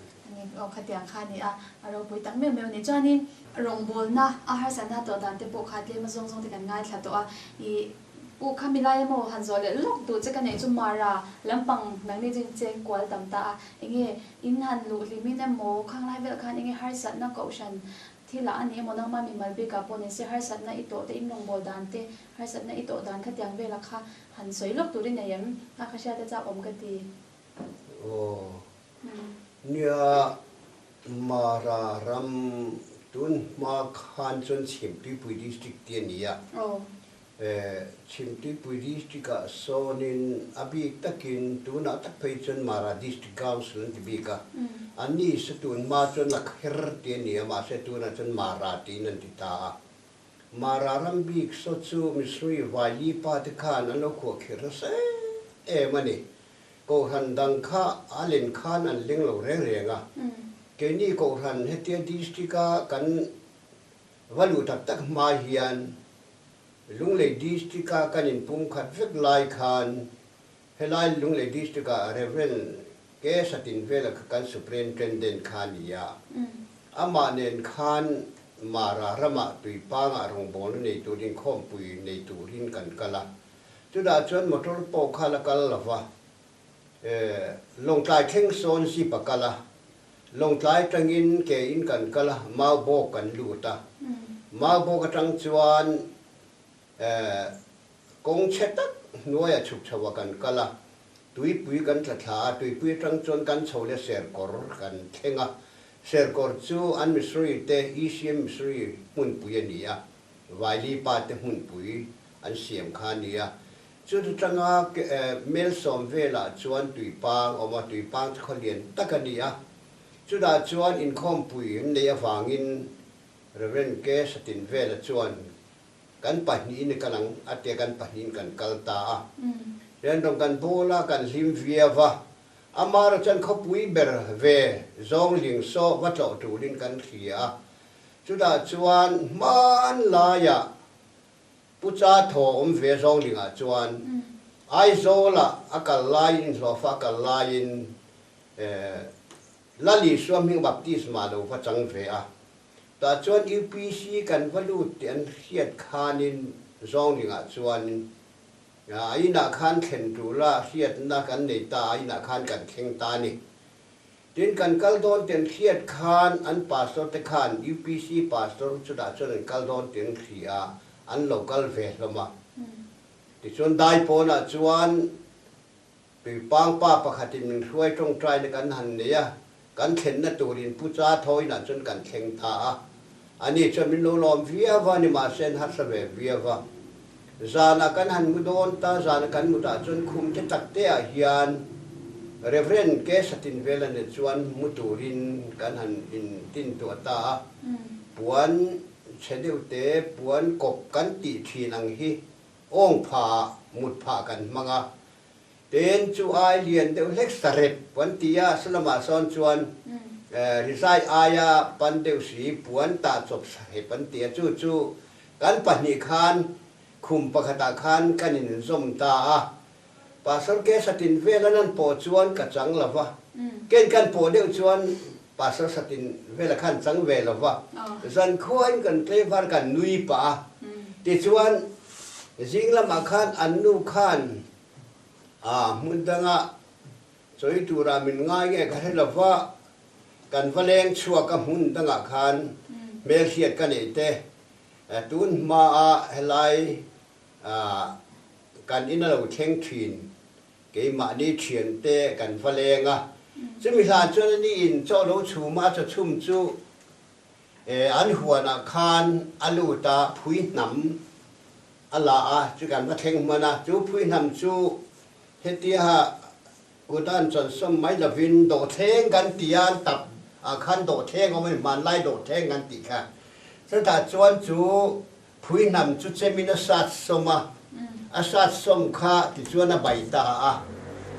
Aw khatiang kha a ni a, a ropui tak meuh meuh a ni. Chuanin rawngbawlna a harsatna tawh dan te pawh kha tlem a zawng zawng te kan ngaithla tawh a, i U kha milai emaw han zawh leh lawk duh che ka neih chu Mara lampang nangni chu in cheng kual tam ta a, enge in han luh hlim in emaw khanglai vel khan enge harsatna kohhran thil ah a ni emaw nangma mimal bik ah pawh ni se harsatna i tawh te in rawngbâwl dan te harsatna i tawh dan khatiang vel ah kha han sawi lawk tur i nei em? A ka hriat a chak awm ka ti. Aw nia Mara ram tun hma khan chuan Chhimtuipui district te a ni a. Chhimtuipui District-ah sawnin a bik takin tunah tak phei chuan Mara District Council an ti bik a, an ni sa tun hma chuan a kher ti a ni a, mahse tunah chuan Mara tiin an ti ta a. Mara ram bik saw chu Misri Vaili pa te khan an lo khuah khirh nasa em em a ni. Kohhran dang kha a len khan an leng lo reng reng a, keini Kohhran hetia District-a kan Va luh tak tak hma hian Lunglei District-a kan inpumkhat vek lai khan helai Lunglei District-a Rev. K. Satinvela kha kan Superintendent kha a ni a. Amah nen khan Mara ramah Tuipangah rawngbawlna nei turin khawmpui nei turin kan kal a. Chutah chuan motor pawh kha la kal lo va, Lawngtlai thleng sawn zip a kal a, Lawngtlai atangin ke in kan kal a, Maubawk kan lut a. Maubawk atang chuan kawng chhe tak hnuaiah chhuk chho ah kan kal a, tuipui kan tla thla a, tuipui atang chuan kan chho leh Serkawr kan thleng a. Serkawr chu an Missionary te, ECM Missionary hmunpui a ni a, Vaili pa te hmunpui an siam kha a ni a. Chuti tanga mel sawm velah chuan tuipang awm a, tuipang chu khaw lian tak a ni a. Chutah chuan inkhawmpui an neih avangin Rev. K. Satinvela chuan kan pahnihin i kal ang a tia kan pahnihin kan kal ta a. Rianrawng kan bawl a, kan hlim viau va. Amara chuan khawpui ber ve zawng ling saw va tlawh turin kan hria a. Chutah chuan hmanlaiah. Pu Cha thaw awm ve zawng dingah chuan Aizawlah a kal laiin inhlawhfa a kal laiin Lal Isua hming baptisma lo va chang ve a. Tah chuan UPC kan va lut tih an hriat khanin zawng dingah chuan a inah khan thlen tula hriatna kan nei ta a, inah khan kan thleng ta a ni. Tin, kan kal dawn tih an hriat khan an pastor te khan UPC pastor chutah chuan an kal dawn tih an hria a, an lo kal ve hlawm a. Tichuan Daipawnah chuan Tuipang pa pakhatin min hruai tawngtaina kan han nei a, kan thlenna turin Pu Cha Thawinah chuan kan thleng ta a. Ani chuan min lo lawm viau a, nimahse an harsa ve viau a. Zanah kan han mu dawn ta, zana kan mutah chuan khum te tak te ah hian Reverend K. Satinvela nen chuan mu turin kan han in tin tuah ta a. Puan chhe deuh te, puan kawp kan tih thin ang hi awng phah, mut phah kan hmang a. Tin, chu ai lian deuh hlek sarep an ti a, salamah sawn chuan rizai aia pan deuh si puan tah chawp sarep an ti a, chu chu kan pahnih khan khum pakhatah khan kan inzawm ta a. Pastor ke satin vel an an pawh chuan ka chang lo va, ken kan pawh deuh chuan Pastor satin vela khan chang ve lo va, zankhuain kan tleivar kan nui pah a, tichuan zing lamah khan an nu khan A hmun danga chawi turah min ngai nge ka hre lo va, kan va leng chhuak a hmun dangah khan hmelhriat ka neih te. Tun hmaa helai kan in a lo thleng thin keimahni thiante kan va leng a, chumi hlan chuan ani in chaw lo chhum a, chaw chhum chu an huanah khan a lut a, phui hnam A la a, chu kan va thleng hman a, chu phuihnam chu hetia kut a an chawn sawm mai lovin dawhthleng kan ti a, an tap ah khan dawhthleng awm a ni, hmanlai dawhthleng kan tih kha. Chutah chuan chu phuihnam chu chemin a sat sawm a, a sat sawm kha tichuan a bai ta a,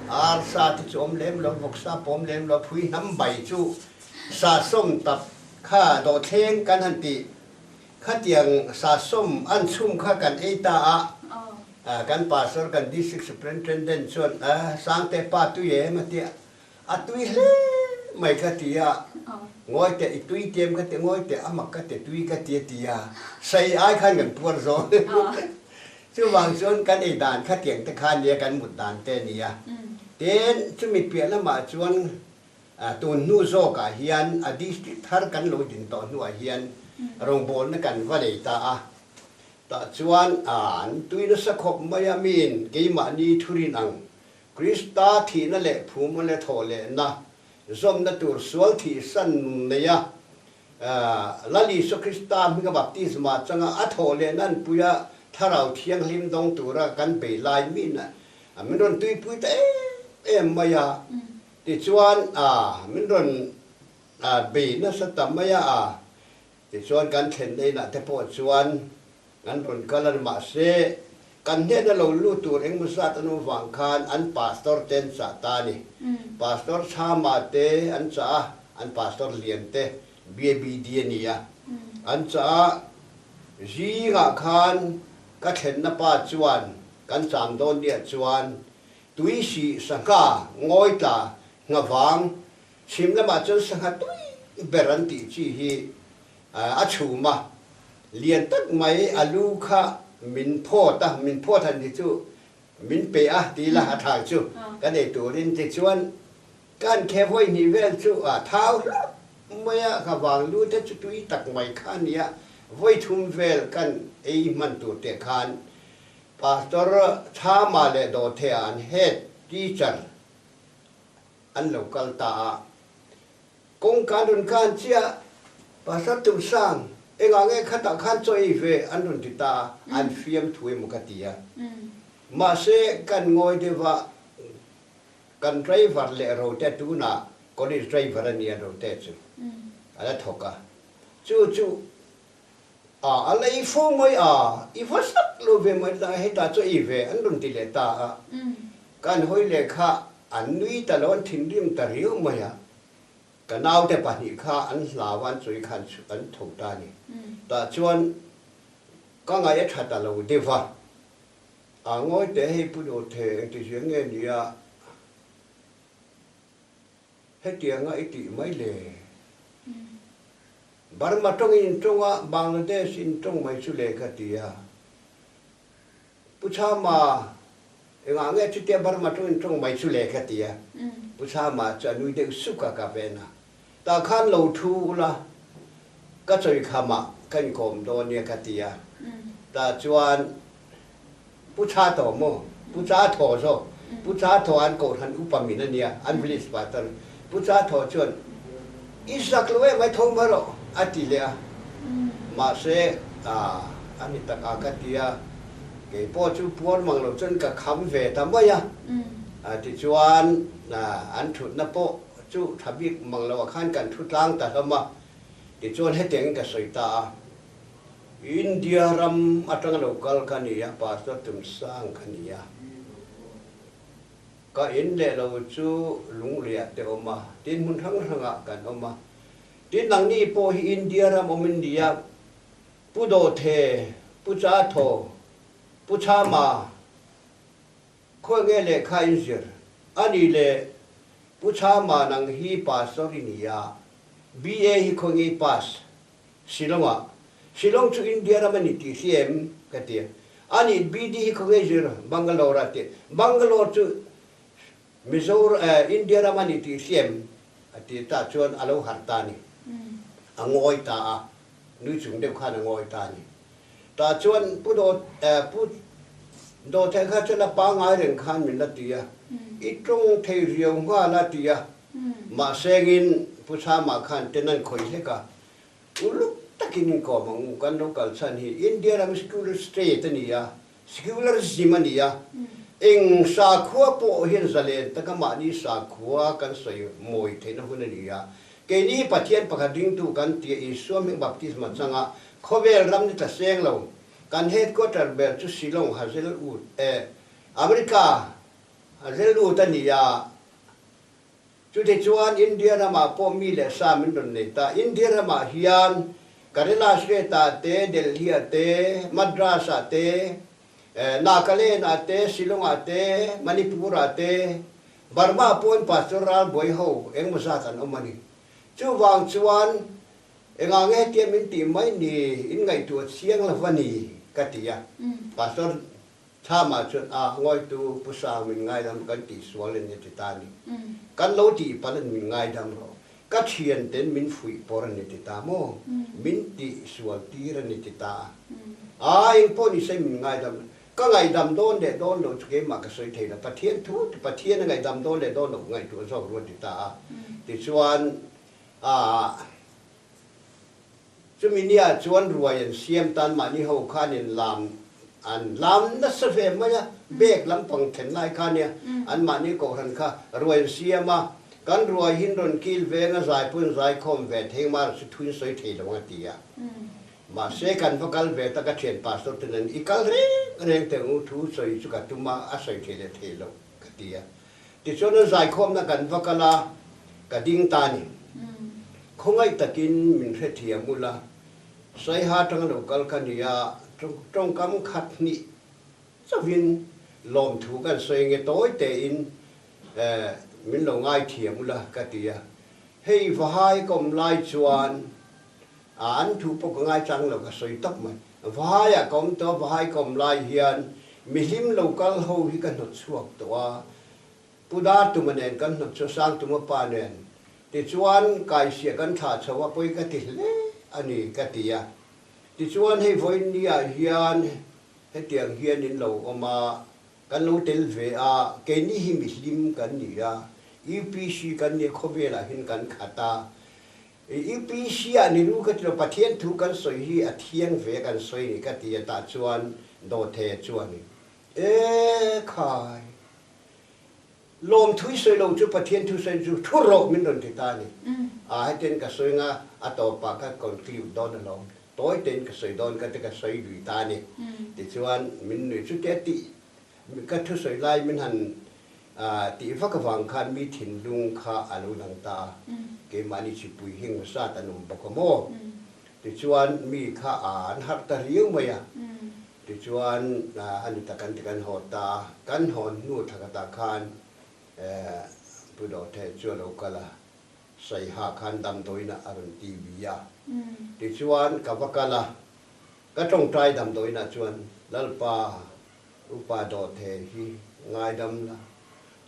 arsa te chu awm lem lo, vawksa pawh awm lem lo, phuihnam bai chu sat sawm tap kha dawhthleng kan han tih. Khatiang sasawm an chhum kha kan ei ta a, kan pastor kan district superintendent chuan Sangte pa tui em a ti a, a tui hle mai ka ti a, ngawi teh i tui tiam ka ti, ngawi teh a mak ka ti tui ka ti a ti a, sei ai khan kan puar zawng. Chuvang chuan kan ei dan khatiang te kha nia kan mut dan te a nia. Tin, chumi piah lamah chuan Tun hnu zawkah hian a district thar kan lo din tawh hnuah hian rawngbawlna kan va nei ta a, tah chuan an tui nasa khawp mai a, miin keimahni thurin ang Krista thihna leh phum leh thawh lehna zawmna tur sual thihsan nun nei a, Lal Isua Krista hminga baptisma changa a thawh lehna an pui a, Thlarau Thianghlim dawng tura kan bei lai miin min rawn tuipui ta em em mai a. Tichuan a min rawn bei nasa ta mai a, tichuan kan thlen inah te pawh chuan an rawn kal a ni. Mahse, kan hnena lo lut tur engmaw zat an awm vang khan an pastor te an chah ta a ni. Pastor Chhama te an chah a, an pastor lian te BABD a ni a, an chah a. Zingah khan ka thlenna pa chuan kan cham dawn niah chuan Tui sih sangha ngawi tla ngha vang chhim lamah chuan sangha tui ber an tih chi hi a chhum a, lian tak mai a lu kha min phawt a, min phawt han ti chu min pe a ti ila a thang chu ka nei turin tichuan ka han khe vawi hnih vel chu a thau hlauh mai a, ngha vang lu te chu tui tak mai kha a nia, vawi thum vel kan ei hman tur teh khan Pastor Thama leh Dawthea an head teacher an lo kal ta a, kawngka an rawn khan chiah, Pastor Tumsang, engah nge khatah khan chaw ei ve an rawn ti ta a, an fiam thu emaw ka ti a. Mahse kan ngawi deuh a, kan driver leh Rote tunah college driver a nia Rote chu a la thawk a, chu chu A, a la i fo mai a, i va sak lo ve mai ta, hetah chuan i ve an rawn ti leh ta a. Kan hawi leh kha an nui ta lo, an thinrim ta riau mai a. Ka naute pahnih kha an hlau a, an chawi kha an tho ta a ni. Tah chuan Ka ngaih a tha ta lo deuh va. A ngawi teh hei Pu Dawthe engti zia nge nia hetianga i tih mai le? Burma tawngin in tawng a, Bangladesh in tawng mai chu le ka ti a. Pu Chama engah nge chutia Burma tawngin tawng mai chu le ka ti a. Pu Chama chu a nui deuh suk a ka ven a. Tah khan lo thu ula, ka chawi khamah ka inkawm dawn nia ka ti a. Tah chuan Pu Cha tawh maw? Pu Cha thaw zawk. Pu Cha thaw an kohhran upa min a nia, an village pastor. Pu Cha thaw chuan, I zak lo em ai tho mai rawh, a ti leh a. Mahse, a ni tak a ka ti a. Kei pawh chu puar mang lo chuan ka kham ve ta mai a. Tichuan, an thutna pawh Chu tha bik mang loah khan kan thu tlang ta hlawm a, tichuan hetiangin ka sawi ta a, India ram atanga lo kal ka ni a, Pastor Tumsang ka ni a, ka in leh lo chu Lungleiah te awm a, tin hmun hrang hrangah kan awm a, tin nangni pawh hi India ram awm in ni a, Pu Dawthe, Pu Chathaw, Pu Chama, Khawi nge lehkha in zir? A nih le, Pu Chama nang hi pastor i ni a, BA hi khawi nge i pass? Shillong ah. Shillong chu India ram a ni tih hria em? Ka ti a. A nih BD hi khawi nge i zir? Bangalore ah ti. Bangalore chu Mizoram eh India ram a ni tih hria em? A ti tah chuan a lo harh ta a ni. A ngawi ta a, nui chung deuh khan a ngawi ta a ni. Tah chuan Pu Dawt eh Pu Dawthei kha chuan a pangngai reng khan min la ti a, i tawng thei riau nghal a ti a, mahsengin Pu Chama khan ten an khawih hlek a, uluk takin inkawm ang u, kan lo kal chhan hi India ram secular state a ni a, secularism a ni a, eng sakhua pawh hian zalen taka mahni sakhua kan sawi mawi theihna hun a ni a, keini hi Pathian pakhat ringtu kan ti a, Isua hming baptisma changa Khawvel ram ni tla seng lo, kan headquarter ber chu Shillong Hazelwood eh America Hazelwood a ni a, chutichuan India ramah pawh mi leh sa min rawn nei ta. India ramah hian Kerala state ah te, Delhi ah te, Madras ah te, Nagaland ah te, Shillong ah te, Manipur ah te, Burma ah pawhin Pastor ralbuai ho engemaw zat an awm a ni. Chuvang chuan Engah nge hetia min tih mai ni, in ngaihtuah chiang lo va ni, ka ti a. Pastor Thama chuan, A, ngawitu Pu Sang min ngaidam kan tih sual a ni a ti ta a ni. Kan lo tih palh a ni min ngaidam rawh. Ka thian ten min fuih pawr a ni ti ta maw? Min tih sual tir a ni ti ta a. A, eng pawh ni se min ngaidam. Ka ngaihdam dawn leh dawn loh chu keimah ka sawi thei lo. Pathian thu, Pathian a ngaihdam dawn leh dawn loh ka ngaihtuah zawk ruat ti ta a. Tichuan, A, chumi nia chuan ruai an siam tan mahni ho khan in lam an lam nasa ve mai a, bag lampang thlen lai kha nia an mahni kohhran kha ruai an siam a, kan ruai hin rawn kil veng a zai pawhin zai khawm ve thei mar chu thuin sawi thei lo ang a ti a. Mahse kan va kal ve tak a thian pastor ten an i kal reng reng teh u thu sawi chu ka tum a, a sawi thei leh thei lo ka ti a. Tichuan an zaikhawmna kan va kal a, ka ding ta a ni. Khawngaih takin min hrethiam ula, Saiha atanga lo kal ka ni a, tawngkam khat hnih chauhin lawmthu kan sawi nge tawi tein min lo ngaithiam ula ka ti a. Hei Vahai ka awm lai chuan an thu pawh ka ngaichang lo ka sawi tawp mai. Vahaiah ka awm tawh a, Vahai ka awm lai hian mihlim lo kal ho hi ka hnawt chhuak tawh a, Pu Dartuma nen kan hnawt chhuah Sangtuma pa nen tichuan kaisiah kan thlah chho a, pawi ka ti hle a ni ka ti a. Tichuan hei vawiin ah hian hetiang hian in lo awm a, kan lo tel ve a, keini hi mihlim kan ni a, UPC kan nia khawvelah hian kan khat a, UPC ah ni ru ka ti lo, Pathian thu kan sawi hi a thiang ve kan sawi ni ka ti a, tah chuan Dawthe chuan E khai, lawm thu i sawi lo chu Pathian thu sawi chu thu rawh min rawn ti ta a ni. A hetiang ka sawi nga a tawpah ka conclude dawn alawm, tawi tein ka sawi dawn ka ti ka sawi lui ta a ni. Tichuan min nui chutia tih Ka thusawi lai min han tih vak avang khan mi thinlung kha a lo dang ta a, keimahni chipui heng zat an awm bawk a maw? Tichuan mi kha an harh ta riau mai a. Tichuan a ni ta kan ti kan haw ta a, kan haw hnu thla khatah khan Pu Dawhtheh chu a lo kal a, Saiha khan damdawiinah a rawn ti vi a. Tichuan ka va kal a, ka tawngtai damdawiinah chuan Lalpa Upa Dawhtheh hi ngaidam la,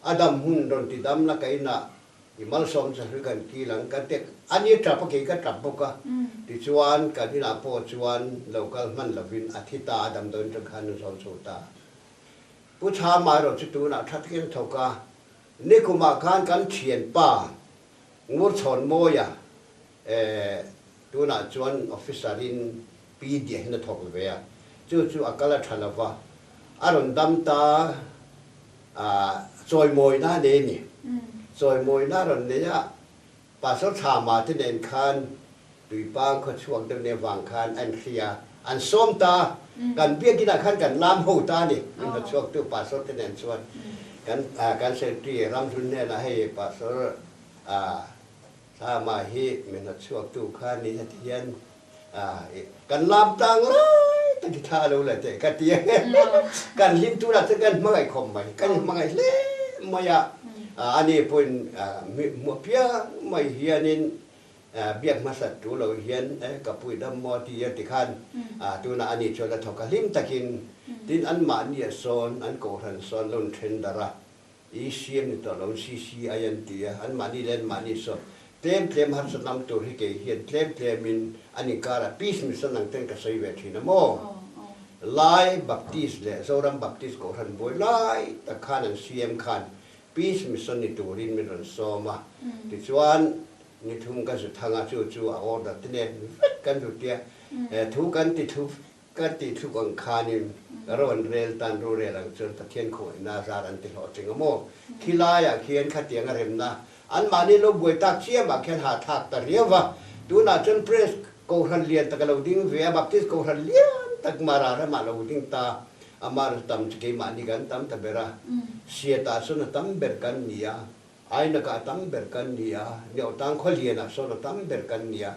a dam hun rawn ti dam la ka inah I malsawm chu hri kan kil ang ka tek a ni tap a kei ka tap bawk a, tichuan kan inah pawh chuan lo kal hman lovin a thi ta a damdawiin tang khan an zawn chho ta. Pu Chhama erawh chu tunah tha takin a thawk a, nikumah khan kan thianpa Ngurchhawnmawia eh tunah chuan officer in Pi Diahin a thawk ve a, chu chu a kal a tha lova a rawn dam ta. Chawimawina a nei a ni. Chawimawina a rawn nei a, Pastor Thama te nen khan Tuipang khawchhuak deuh nen vang khan a inhria, an sawm ta. Kan biakinah khan kan lam ho ta a ni. Min hmachhuaktu Pastor te nen chuan kan kan Secretary Ramhlun hnenah hei Pastor Thama hi min hmachhuaktu kha ni heti hian Kan lam tlang lai tak hi thla a lo la teh ka ti a, kan hlim turah chuan kan hmangaih khawp mai, kan inhmangaih hle mai a, ani pawhin hmuh piang mai hianin biak hmasat tu lo hian ka pui dam maw ti a tikhan tunah ani chuan a thawk a hlim takin tin anmahniah sawn an kohhran sawn lo inthen darh a, ECM ni tawh lo CCI an ti a, anmahni leh anmahni saw tlem tlem harsat lam tur hi kei hian tlem tlemin an inkarah peace mission ang ten ka sawi ve thin a maw? Lai Baptist leh Zoram Baptist Kohhran buai lai tak khan an CM khan peace mission ni turin min rawn sawm a, tichuan ni thum ka zu thang a, chu chu a order te nen vek kan zu tia, thu kan ti thu Ka tih thluk ang khanin rawn rel tan rurel ang chuan Pathian khawngaihna zar an ti hlawhtling a maw? Khi laiah khian khatiang a remna anmahni lo buai tak chiamah khian hahthlak ta riau va. Tunah chuan Press Kohhran lian tak a lo ding ve a, Baptist Kohhran lian tak Mara ramah a lo ding ta. Amah ru tam chu keimahni kan tam ta ber a, Siatah sawn a tam ber kan ni a, Ainakah a tam ber kan ni a, Neuhtang khawlianah sawn a tam ber kan ni a,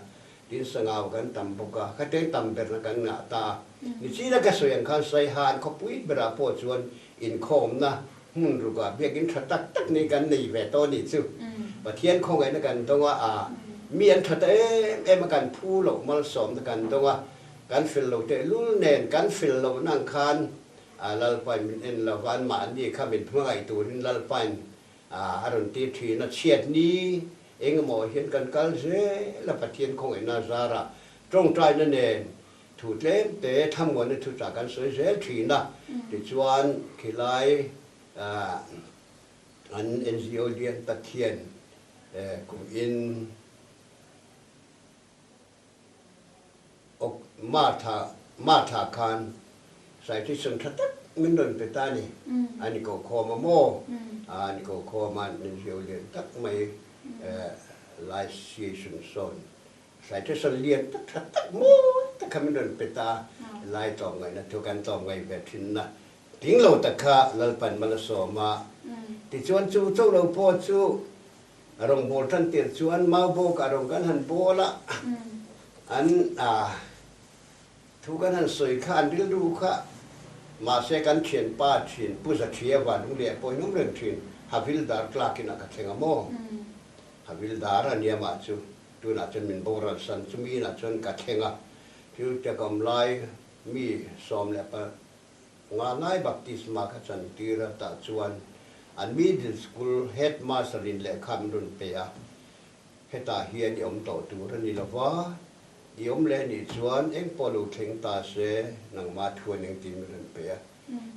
tin sangau kan tam bawk a, khateng tam berna kan ngah ta a. Nichina ka sawi ang khan Saiha an khawpui berah pawh chuan inkhawmna hmun rukah biakin tha tak tak nei kan nei ve tawh a nih chu. Pathian khawngaihna kan dawng a, a mi an tha ta em em a, kan phu loh malsawmna kan dawng a, kan fel lo tehlul nen kan fel lohna ang khan Lalpain min en lova, anmahni kha min hmangaih turin Lalpain A rawn ti thin a, chhiat ni engemaw hian kan kal zel a, Pathian khawngaihna zarah tawngtaina nen thu tlem te thlamuanna thu chah kan sawi zel thin a, tichuan khilai an NGO lian tak hian kum in Ok, Martha, Martha khan citation tha tak min rawn pe ta ni. A ni ko khawm a maw? A ni ko khawm a, min hriau lian tak mai licensation sawn citation lian tak tha tak mawi tak kha min rawn pe ta. Lai tlawmngaihna thu kan tlawmngaih ve thinna tling lo tak kha Lalpan mal a sawm a. Tichuan chu chauh lo pawh chu A rawngbâwl ṭan tir chuan Maubawkah rawng kan han bâwl a, an thu kan han sawi kha an rilru kha mahse kan ṭhianpa ṭhin Pu Zaṭhia Vanlungleh pawh in awm reng ṭhin Havildar Clark inah ka thleng a maw? Havildar a nia mah chu tunah chuan min boral san chumi inah chuan ka thleng a, thil te ka awm lai mi 15 Ngalai baptisma ka chantir a tah chuan an middle school headmaster in lehkha min rawn pe a, hetah hian i awm tawh tur a ni lo va, i awm leh nih chuan eng pawh lo thleng ta se nangmah thuan engtin min rawn pe a,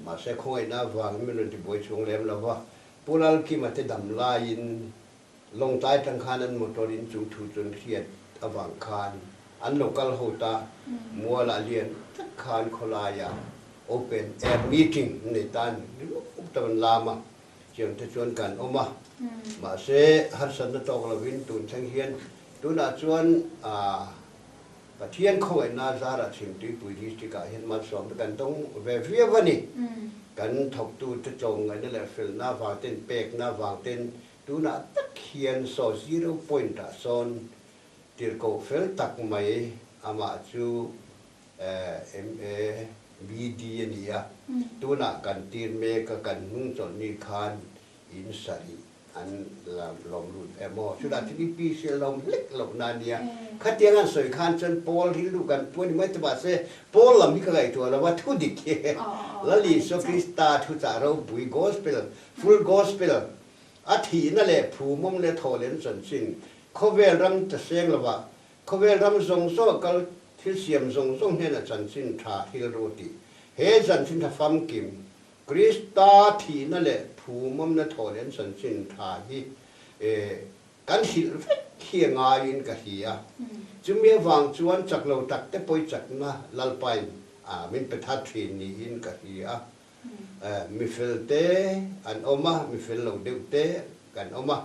mahse khawngaihna avangin min rawn tibuai chhung lem lo va, Pu Lalkima te dam laiin Lawngtlai tang khan an motor in chu thu chuan hriat avang khan an lo kal ho ta, mualah lian tak khan khawlaiah open air meeting an nei ta a ni ringawt tak an lam a, chiang te chuan kan awm a, mahse harsatna tawk lovin tun thleng hian tunah chuan Pathian khawngaihna zarah Chhimtuipui district ah hian malsawmna kan dawng ve viau a ni. Kan thawktute tlawmngaihna leh felna avang ten pekna avang ten Tunah tak hian saw zero point ah sawn tirhkoh fel tak mai amah chu MA BD a ni a, tunah kan tir mek a, kan hnung chawlh ni khan in sarih an la lawm lut ve maw? Chutah chu UPC a lawm hlek lohna a nia. Khatiang an sawi khan chuan Paul rilru kan pu a ni mai ta mahse Paul lam hi ka ngaihtuah lo a, thu dik hi Lal Isua Krista thuchah ropui Gospel, full Gospel, a thihna leh phumawm leh thawhlen chanchin khawvel ram ta seng lovah khawvel ram zawng zawng a kal thil siam zawng zawng hnenah chanchin tha rilru tih he chanchin tha famkim Krista thihna leh phumawmna thawh leh an chanchin tha hi kan hrilh vek hi a ngaiin ka hria. Chumi avang chuan chak lo tak te pawi chakna Lalpain min pe thar thin niin ka hria. Mi fel te an awm a, mi fel lo deuh te kan awm a.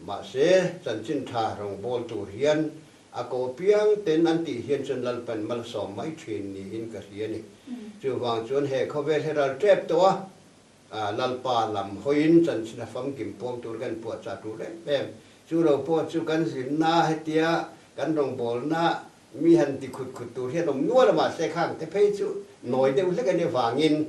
Mahse, chanchin tha rawngbâwl tur hian a ko piang ten an tih hian chuan Lalpan malsawm mai thin niin ka hria a ni. Chuvang chuan he khawvel hi ral tep tawh a, Lalpa lam hawiin chanchin a famkim puang tur kan puahchah tur em em. Chu lo pawh chu kan zinna hetia kan rawngbawlna mi han ti khut khut tur hian awm nual a, mahse khang te phei chu nawi deuh hlek a nih avangin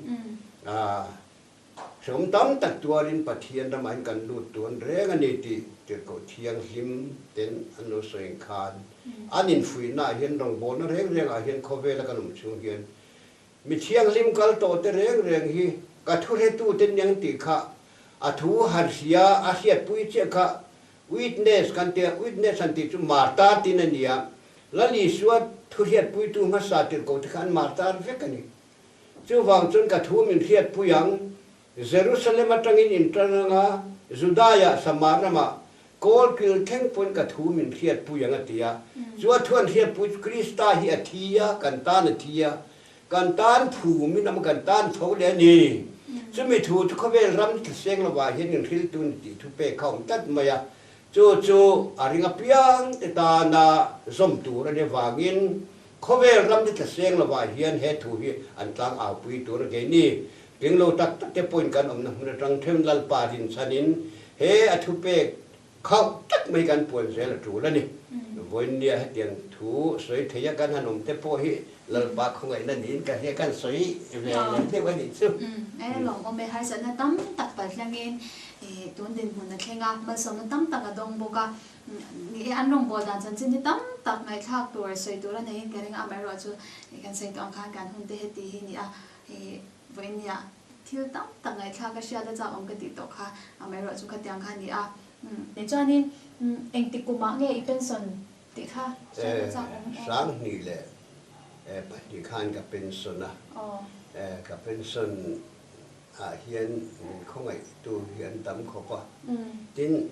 Hrehawm tam tak tuarin Pathian ramah hian kan lut tuan reng a ni tih Tirhkoh Thianghlim ten an lo sawi ang khan an infuihnaah hian rawngbawlna reng rengah hian khawvela kan awm chhung hian mi thianghlim kal tawh te reng reng hi ka thuhretute niang tih kha a thu han hria a hriatpui chiah kha witness kan tia witness han tih chu martar tin a ni a Lal Isua thuhriatpuitu hmasa tirhkoh te kha an martar vek a ni. Chuvang chuan ka thu min hriatpui ang, Jerusalem atangin in tan anga, Judaia, Samar ramah, kawl kil thleng pawhin ka thu min hriatpui ang a ti a. Chu a thu an hriatpui chu Krista hi a thi a, kan tan a thi a, kan tan phumin a kan tan tho leh a ni. Chumi thu chu khawvel ram thiseng lovah hian in hriltu ni tih thu pek kha a awm tlat mai a. Chu chu a ring apiang te tana zawm tur a nih avangin Khawvel ram te tlaseng lovah hian he thu hi an tlang aupui tur a keini tling lo tak tak te pawhin kan awmna hmun atang theuhin Lalpa rinchhanin he a thupek khauh tak mai kan puan zel a tul a ni. Vawiinnia hetiang thu sawi thei a kan han awm te pawh hi Lalpa khawngaihna niin ka hria kan sawi ve leh deuh a nih chu. E lawmawm e, harsatna tam tak palhlangin tun dinhmun a thleng a, malsawmna tam tak a dawng bawk a. Ni e, an rawngbâwl dan chanchin hi tam tak ngaihthlâk tur, sawi tur a neiin ka ring a, amaherawhchu kan sawi tawh ang khan kan hun te heti hi ni a, hei vawinia thil tam tak ngaihthlâk a hriat a chak awm ka tih tawh kha, amaherawhchu khatiang kha a ni a. Tichuanin engtik kumah nge i pension tih kha hriat a chak awm em? Sanghnih leh pahnih khan ka pension a, ka pension ah hian min khawngaihtu hi an tam khawp a, tin,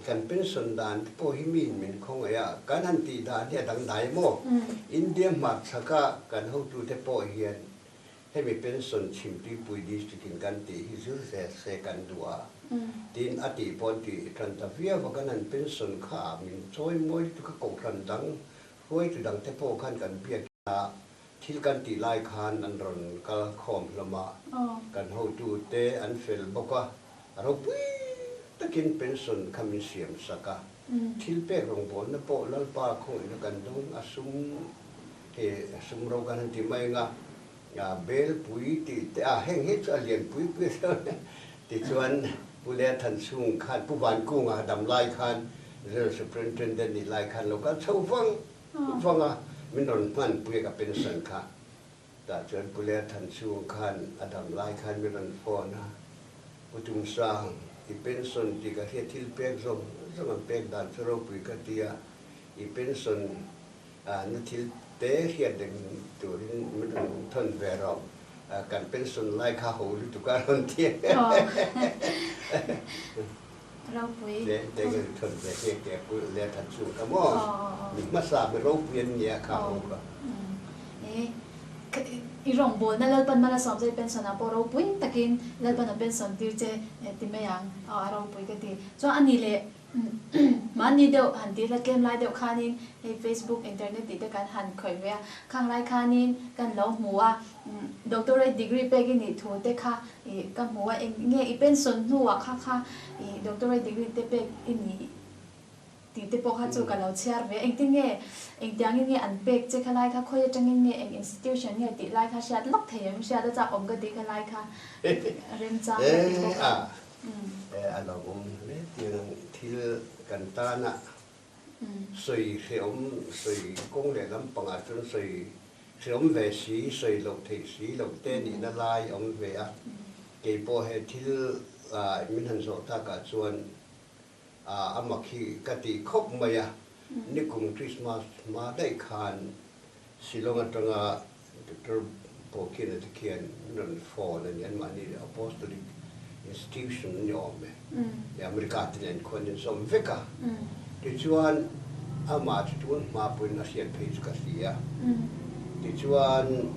Kan pension dan te pawh hi miin min khawngaih a, kan han tih dan hi a dangdai maw? India hmarchhaka kan hotute pawh hian hemi pension chhimtuipui district in kan tih hi zir zel se kan duh a, tin a tih pawh an tih tan ta viau a, kan han pension kha min chawi mawi lutuk a, kohhran dang hruaitu dang te pawh khan kan biak a, thil kan tih lai khan an rawn kal khawm hlawm a, kan hotute an fel bawk a, A ropui takin pension kha min siam sak a, thil pek rawngbawlna pawh Lalpa khawngaihna kan dawng a, sum he sum ro kan han ti mai ang a, belpui tih te a, heng hi chu a lian pui pui a sia tichuan Pu Lea Thanchhung khan Pu Vankunga dam lai khan General Superintendent nih lai khan lo kal chho vang vang a, min rawn hmanpui a ka pension kha. Tah chuan Pu Ler Thanchhung khan a dam lai khan min rawn phone a, Pu Tumsang, i pension tih ka hria thil pek zawng zawng an pek dan chu ropui ka ti a, i pension na thil te hriat reng turin min rawn thawn ve rawh, kan pension lai kha ho lutuk a rawn ti a. Ropui. Te te ka rawn thawn ve nghe nghe Pu Ler Thanchhung kha maw? Mi hmasa mi ropui an nia kha ho kha. E, i rawngbawlna Lalpan mal a sawm che i pension ah pawh ropui takin Lalpan a pension tir che ti mai ang, aw a ropui ka ti. Chuan a ni leh mahni deuh han tih la tlem lai deuh khanin hei Facebook, internet tih te kan han khawih ve a, khang lai khanin kan lo hmu a, doctorate degree pek i nih thu te kha i ka hmu a, eng nge i pension hnuah kha kha i doctorate degree te pek i nih? Tih te pawh kha chu ka lo chhiar ve. Engtin nge, engtiangin nge an pek che kha lai kha, khawi atangin nge, eng institution nge tih lai kha hriat lawk thei em? Hriat a chak awm ka tih kha lai kha remchang ka ti bawk a. E a lo awm hle tiang thil kan tana sawi hrehawm, sawi kawng leh lampangah chuan sawi hrehawm ve si, sawi loh theih si loh te nihna lai a awm ve a. Keipawh he thil min han zawh takah chuan A mak hi ka ti khawp mai a, nikum Christmas hma daih khan Shillong atanga Doctor Bawkina te khian min rawn phone a ni, anmahni Apostolic Institution a ni awm e, America te nen khuan in zawm vek a, tichuan amah chu tun hma pawhin a hriat phei chu ka hria, tichuan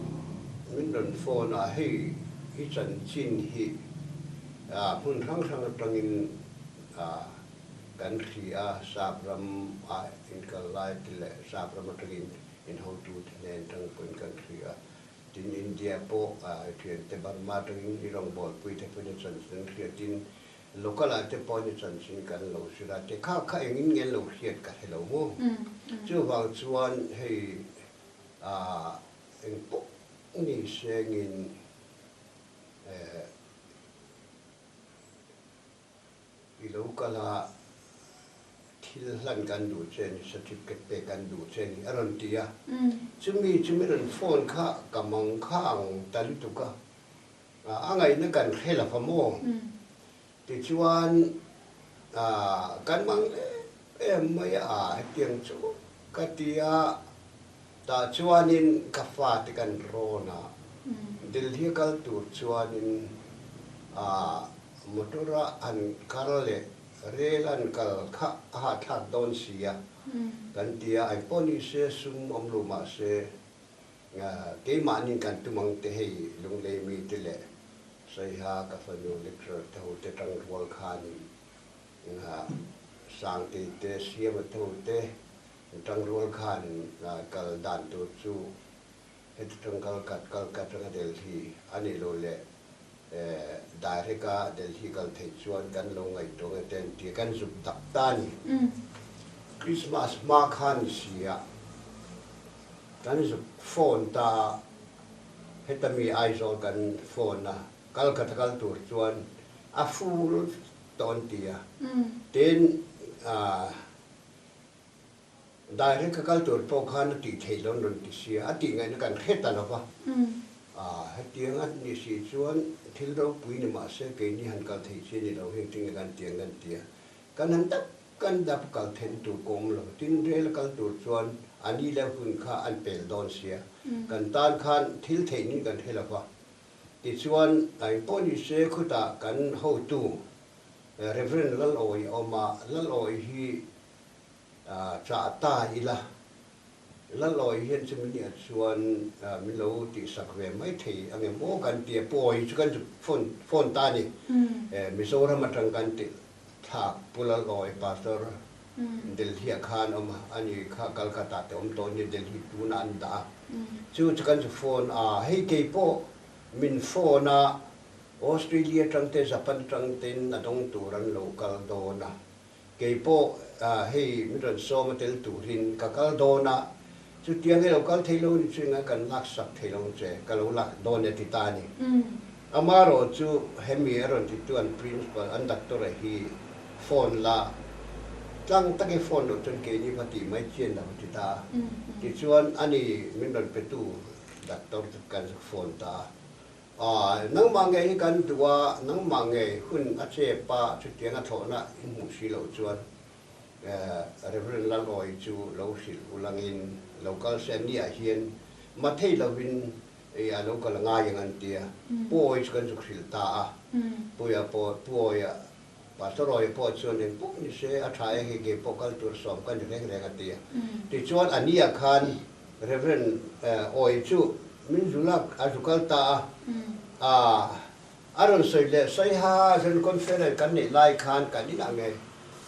min rawn phone a, hei i chanchin hi hmun hrang hrang atangin Kan hri a, Sap ram ah in kal lai te leh Sap ram atangin in hotu te hnen atang pawhin kan hri a. Tin, India pawh i thiante Burma atangin i rawngbawlpui te pawhin a chanchin an hria. Tin, local ah te pawhin a chanchin kan lo hrilh a, te kha kha engin nge an lo hriat ka hre lo maw? Chuvang chuan hei eng pawh ni sengin I lo kal a, thil hlan kan duh che ni, certificate pek kan duh che ni a rawn ti a. Chumi chu mi rawn phone kha ka mang kha ang ta lutuk a, a ngaihna kan hre lo va maw? Tichuan kan mang em em mai a, hetiang chu ka ti a, tah chuanin ka fate kan rawn a, Delhi a kal tur chuanin Motor a an kal leh rel an kal kha a hahthlak dawn si a kan ti a, engpawh ni se sum awm lo mah se keimahnin kan tum ang te hei Lunglei mi te leh Saiha ka fanu lecturer te ho te tangrual khanin Sangtei te Siama te ho te tangrual khanin kal dan tur chu Heti tang kal kat kal kat atanga Delhi a nih loh leh direct a Delhi kal theih chuan kan lo ngaihtuah nge te an ti a, kan zuk dak ta a ni. Christmas hma khan ni si a, kan zuk phone ta a, heta mi Aizawl kan phone a, kal khat a kal tur chuan a full tawh an ti a, tin Direct ka kal tur pawh khan a tih theih lo an rawn ti sia, a tih ngaihna kan hre ta lo va. Hetiang a ni si chuan thil ropui ni mah se keini han kal theih chi a ni lo, heng tinge kan tiang kan ti a. Kan han dap kan dap kal then tur ka awm lo, tin rel a kal tur chuan a ni leh hun kha an pel dawn sia, kan tan khan thil theih nin kan hre lo va. Tichuan engpawh ni se khutah kan hotu Reverend Lalawi a awm a, Lalawi hi Chah ta ila, Lalawi hian chumi nia chuan min lo tihsak ve mai thei ang em aw kan ti a, Pawi chu kan phone phone ta a ni. Mizoram atang kan tih thlak Pu Lalawi Pastor Delhi ah khan awm a, ani kha Calcutta te awm tawh a ni, Delhi tunah an dah a. Chu chu kan chu phone a, hei keipawh min phone a, Australia atang te Japan atang ten a dawng tur an lo kal dawn a. Kei pawh hei min rawn sawm a tel turin ka kal dawn a, chutiang hi lo kal thei lo ni chu enga kan lak sak thei lo che, ka lo lak dawn e ti ta a ni. Amarawh chu hemi a rawn ti tu an principal, an doctor a hi phone la tlang takin phone loh chuan keini va tih mai chian lo ti ta a, tichuan ani min rawn pe tu doctor chu kan phone ta a. Aw, nangmah ngei hi kan duh a, nangmah ngei hun a chep a, chutiang a thlawhna i hmuh si loh chuan Reverend Lalawi chu lo hrilh ulangin lo kal se ania hian mathei lovin ei a lo kal a ngai ang an ti a, Pu Awi chu kan zuk hrilh ta a, Puia pawh Pu Awia, Pastor Awia pawh chuan eng pawh ni se a tha e hei kei pawh kal tur sawm ka ni reng reng a ti a, tichuan ania khan Reverend Awi chu min zu lak a zu kal ta a, a a rawn sawi leh sawi ha zan conference kan neih lai khan kan inah nge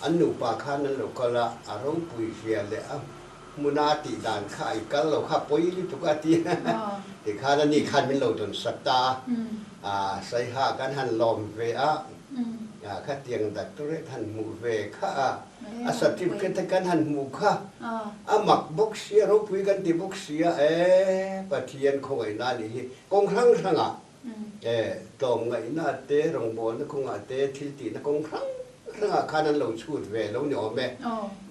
an nupa khan an lo kal a, a ropui zia leh a hmuna a tih dan kha i kal lo kha pawi lutuk a ti ti khan ani khan min lo dawn sat ta a, a sawi ha kan han lawm ve a. Khatiang doctorate han hmuh ve kha a, a certificate te kan han hmuh kha a mak bawk sia, ropui kan ti bawk sia, e Pathian khawngaihna a nih hi kawng hrang hrangah e tlawmngaihna te, rawngbawlna kawngah te, thil tihna kawng hrang hrangah khan an lo chhut ve lo ni awm e.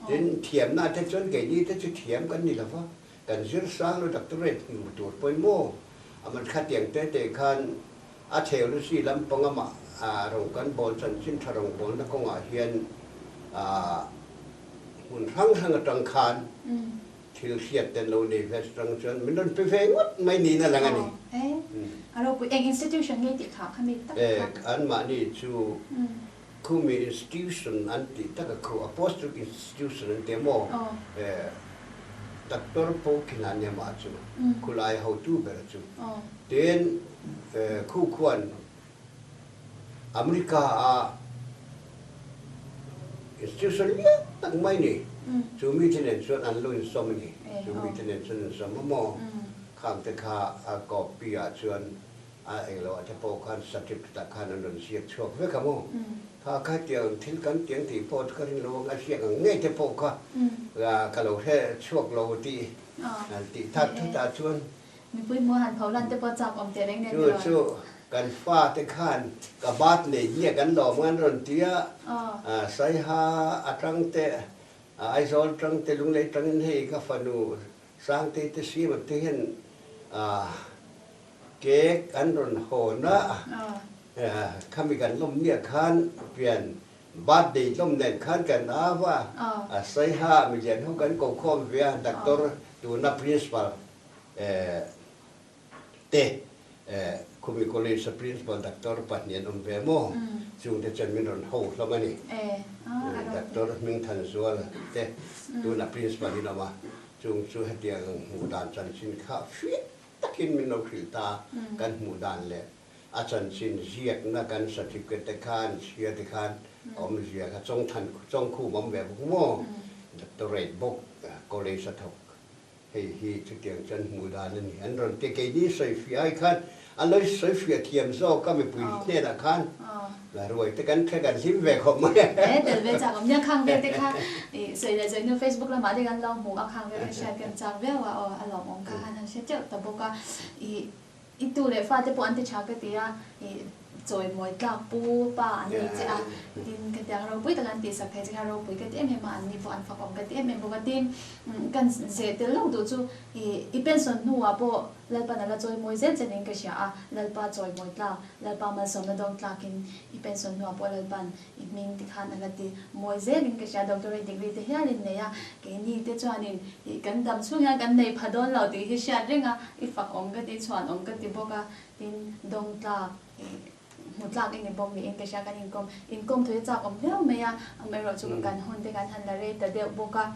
Tin, thiamna te chuan keini te chu thiam kan ni lo va, kan zir sang lo doctorate hmu tur pawhin maw aman khatiang te te khan A theology lampang amah rawng kan bawl chanchin tha rawng bawlna kawngah hian hmun hrang hrang atang khan thil hriat te an lo nei ve atang chuan min rawn pe ve ngawt mai niin a lang a ni. A ropui eng institution nge tih kha kha mi tak kha. Anmahni chu khumi institution an tih tak a khu Apostolic institution an ti a maw? Doctor Pawkina nia mah chu khulai hotu ber chu. Tin, khu khuan America a institution lian tak mai ni. Chu mite nen chuan an lo insawm a ni. Chu mite nen chuan an sawm a maw? Khang te kha a copy ah chuan a englo ah te pawh khan certificate ah khan an rawn ziak chhuak vek a maw? Kha kha tiang thil kan tiang tih pawh chu ka rin lo ang, a ziak ang ngei te pawh kha ka lo hre chhuak lo tih tih that thutah chuan Mipui hmuh han pho lan te pawh chak awm teh reng nen Chu chu kan fate khan ka bat nei nge kan lawm ang an rawn ti a, Saiha atang te, Aizawl tang te, Lunglei tangin hei ka fanu Sangtei te Sima te hian cake an rawn hawn a, khami kan lawm nia khan pian birthday lawm nen khan kan au a, Saiha milian ho kan ko khawm ve a, Doctor tuna Principal te Khumi College a Principal Doctor pahnih an awm ve maw? Chungte chuan min rawn ho hlawm a ni. Doctor Hmingthanzuala te tunah Principal in awm a, chung chu hetiang hmuh dan chanchin kha fiah takin min lo hrilh ta, kan hmuh dan leh a chanchin ziakna kan certificate te khan chhia te khan a awmzia kha Chawngthan Chawngkhum awm ve bawk maw? Doctorate bawk College a thawk. Hei hi chutiang chuan hmuh dan a ni. An rawn ti keini sawifiah ai khan an lo sawifiah thiam zawk a mipui hnenah khan ruai te kan hre kan hlim ve khawp mai. He tel ve chak awm nia khang vel te kha i sawi leh sawi hnu Facebook lamah te kan lo hmu a khang vel kha hriat kan chak viau a aw a lawmawm kha han han hre teuh ta bawk a i I tu leh fate pawh an ti tha ka ti a, i chawimawi tlak pu pa an nei che a, tin ka tiang ropui taka an tihsak thei che kha ropui ka ti em em a, an ni pawh an fakawm ka ti em em bawk a, tin kan zeh tel lo duh chu i i pension hnuah pawh Lalpan a la chawimawi zel che niin ka hria a, Lalpa chawimawi tlak, Lalpa malsawmna dawng tlakin i pension hnuah pawh Lalpan i hming ti khan a la ti mawi zelin ka hria, doctorate degree te hialin nei a, keini te chuanin ih kan dam chhung hian kan nei pha dawn lo tih hi hriat reng a, i fak awm ka ti, chhuan awm ka ti bawk a, tin dawng tlak ih hmu tlak i ni bawk niin ka hria, kan inkawm inkawm thui a chak awm viau mai a, amaherawhchu kan hun te kan han la rei ta deuh bawk a,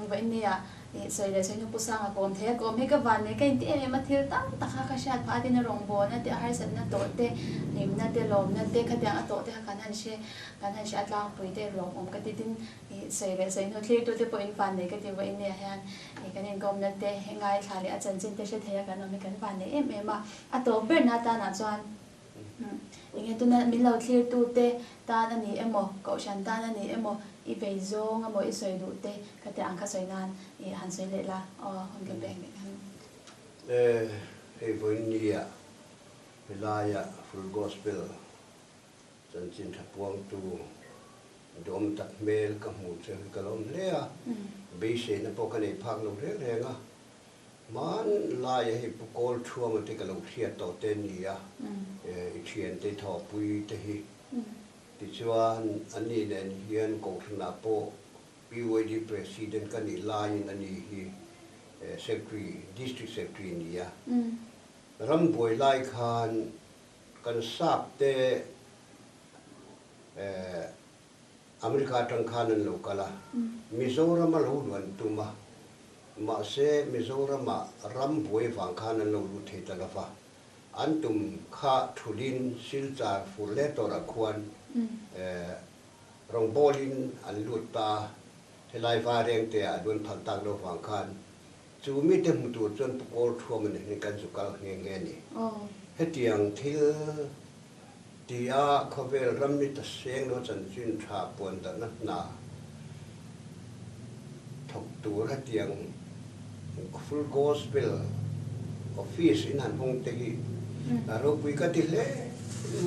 vawinia Ih, sawi leh sawi hnu Pu Sanga ka awm thei a, ka awm hi ka van nei ka inti em em a, thil tam tak kha ka hriat phah a, tin a rawngbawlna te, a harsatna tawh te, hlimna te, lawmna te, khatiang a tawh te kha kan han hre, kan han hre a tlangpui te lawmawm ka ti, tin ih, sawi leh sawi hnu thlirtu te pawh in van nei ka ti vawiin nia hian ih kan inkawmna te, ngaithla leh a chanchin te hre thei a kan awm hi kan van nei em em a, a tawp berna tanah chuan Enge tuna min lo thlirtu te tan a ni emaw, kohhran tan a ni emaw, i vei zawng emaw i sawi duh te ka tih ang kha sawi nan i han sawi leh la aw hun ka pek leh ang. E, hei vawinia helaia Full Gospel chanchin tha puangtu duhawm tak hmel ka hmuh che hi ka lawm hle a, beiseina pawh ka nei phak lo reng reng a, Hman laia hei Pu Kawl Thuama te ka lo hriat tawh te ni a, i thiante i thawhpui te hi. Tichuan ani nen hian Kohhranah pawh PYD President ka nih laiin ani hi Secretary, District Secretary ni a. Rambuai lai khan kan sap te America atang khan an lo kal a, Mizoram a lo luan tum a, mahse Mizoram-ah ram buai vang khan an lo lut thei ta lova, an tum kha thulin Silchar fur leh tawrah khuan rawngbawlin an lut ta a, helai Vairengte ah luan phal tak lo vang khan chu mite hmu tur chuan Pu Kawl Thuama nen hian kan zu kal nghe nghe a ni. Hetiang thil. Tia khawvel ram ni ta seng lo chanchin tha puan darhna hna thawk tur hetiang Full Gospel Office in han hawng te hi a ropui ka ti hle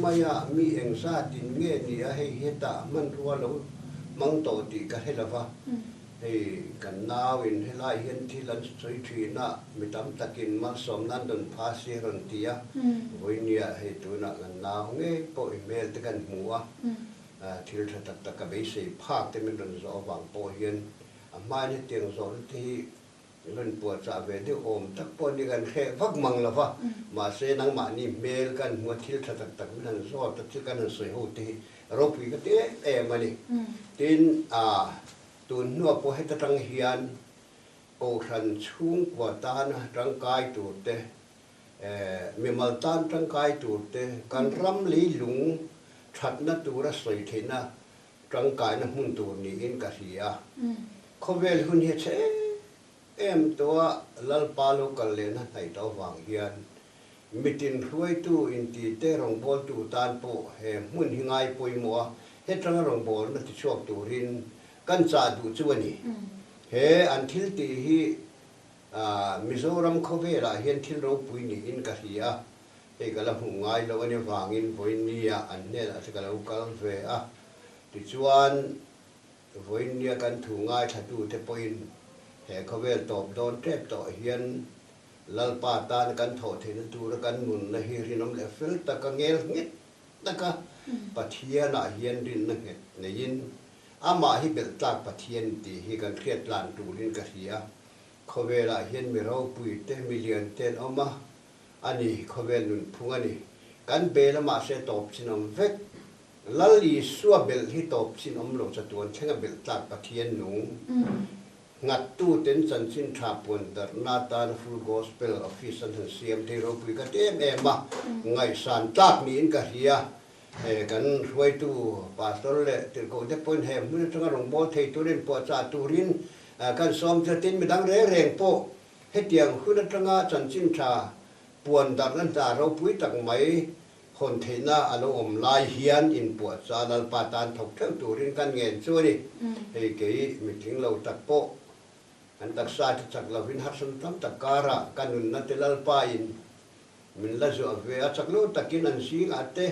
mai a, mi engzat in nge ni a hei hetah hmanrua lo hmang tawh tih ka hre lo va. Hei kan nau in helai hian thil an sawi thin a, mi tam takin malsawmna an rawn pha si a rawn ti a, vawinia hei tunah kan nau ngei pawh i hmel te kan hmu a, thil tha tak tak ka beisei phak te min rawn zawh avang pawh hian a hmain hetiang zawhna te hi rawn puahchah ve deuh awm tak pawh ni kan hreh vak mang lo va, mahse nangmahni hmel kan hmu a thil tha tak tak min han zawt a, thil kan han sawi ho te hi ropui ka ti em em a ni. Tin, Tun hnuah pawh heta tang hian Kohhran chhungkua tana tangkai tur te, mimal tan tangkai tur te, kan ram leilung thatna tura sawi theihna tangkaina hmun tur niin ka hria. Khawvel hun hi a chhe em em tawh a, Lalpa lo kal lehna hnaih tawh avang hian Mitin hruaitu intite rawngbawltu tan pawh he hmun hi ngai pawimawh a, hetanga rawngbawlna tichhuak turin kan chah duh chu a ni. He an thil tih hi Mizoram khawvelah hian thil ropui niin ka hria a, hei ka la hmuh ngai loh a ni vangin vawinia an hnenah te ka lo kal ve a, tichuan vawinia kan thu ngaithlatute pawhin he khawvel tawp dawn tep tawh hian Lalpa tan kan thawh theihna tura kan nunna hi rinawm leh fel taka ngel nghet taka Pathianah hian rinna nghet neiin amah hi belh tlak Pathian tih hi kan hriat tlan turin ka hria. Khawvelah hian mi ropui te, mi lian te an awm a, a ni, khawvel nunphung a ni. Kan bel a mahse tawp chin awm vek. Lal Isua belh hi tawp chin awm lo chatuan thlenga belh tlak Pathian nung. Nghattuten chanchin tha puan darhna atana Full Gospel Office an han siam thei ropui ka ti em em a, ngaihsan tlak niin ka hria. He kan hruaitu Pastor leh tirhkohte pawhin he hmun atanga rawngbâwl thei turin puahchah turin kan sawm che. Tin, midang reng reng pawh hetiang hun atanga chanchin tha puan darhna hna ropui tak mai Hawn theihna a lo awm lai hian inpuahchah Lalpa tan thawk theuh turin kan ngen chu a ni. Hei kei mitling lo tak pawh kan taksa te chak lovin harsatna tam tak karah ka nunna te Lalpa in min la zuah ve a, chak lo takin an zingah te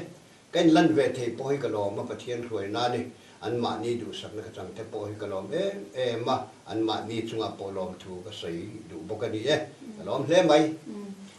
ka inlan ve thei pawh hi ka lawm a, Pathian hruaina a ni. Anmahni duhsakna ka chang te pawh hi ka lawm em em a, anmahni chungah pawh lawmthu ka sawi duh bawk a ni e, ka lawm hle mai.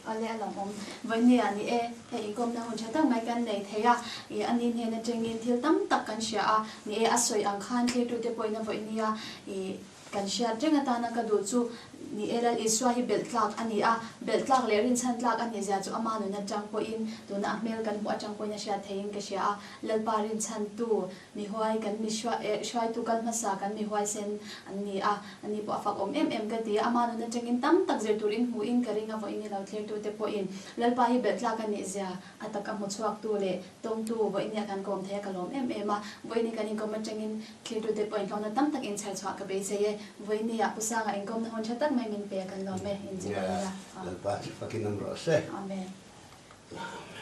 Awle a lawmawm. Vawinia a ni e, hei inkawmna hun tha tak mai kan nei thei a, ih a ni hnen atangin thil tam tak kan hria a, ni e a sawi ang khan thlirtute pawhin a vawinia ih kan hriat reng atana ka duh chu ni e Lal Isua hi belh tlak a ni a, belh tlak leh rinchhan tlak a nih zia chu ama nun atang pawhin tuna a hmel kan hmuh atang pawhin a hriat theiin ka hria a, Lalpa rinchhantu Mihuai kan mi hruaitu kal hmasa kan mihuai sen an ni a, ani pawh a fak awm em em ka ti a, ama nun atangin tam tak zir turin hmuhin ka ring a, vawiin i lo thlirtute pawhin Lalpa hi belh tlak a nih zia a taka hmu chhuaktu leh tawngtu vawiin ah kan kawm thei a ka lawm em em a, vawiin i kan inkawm atangin thlirtute pawh inhlawmna tam tak inchher chhuah ka beisei e, vawiin ah Pu Sanga inkawmna hun tha tak mai min pe a kan lawm e, inchhir ila. Lalpa chu fakin awm rawh se. Amen.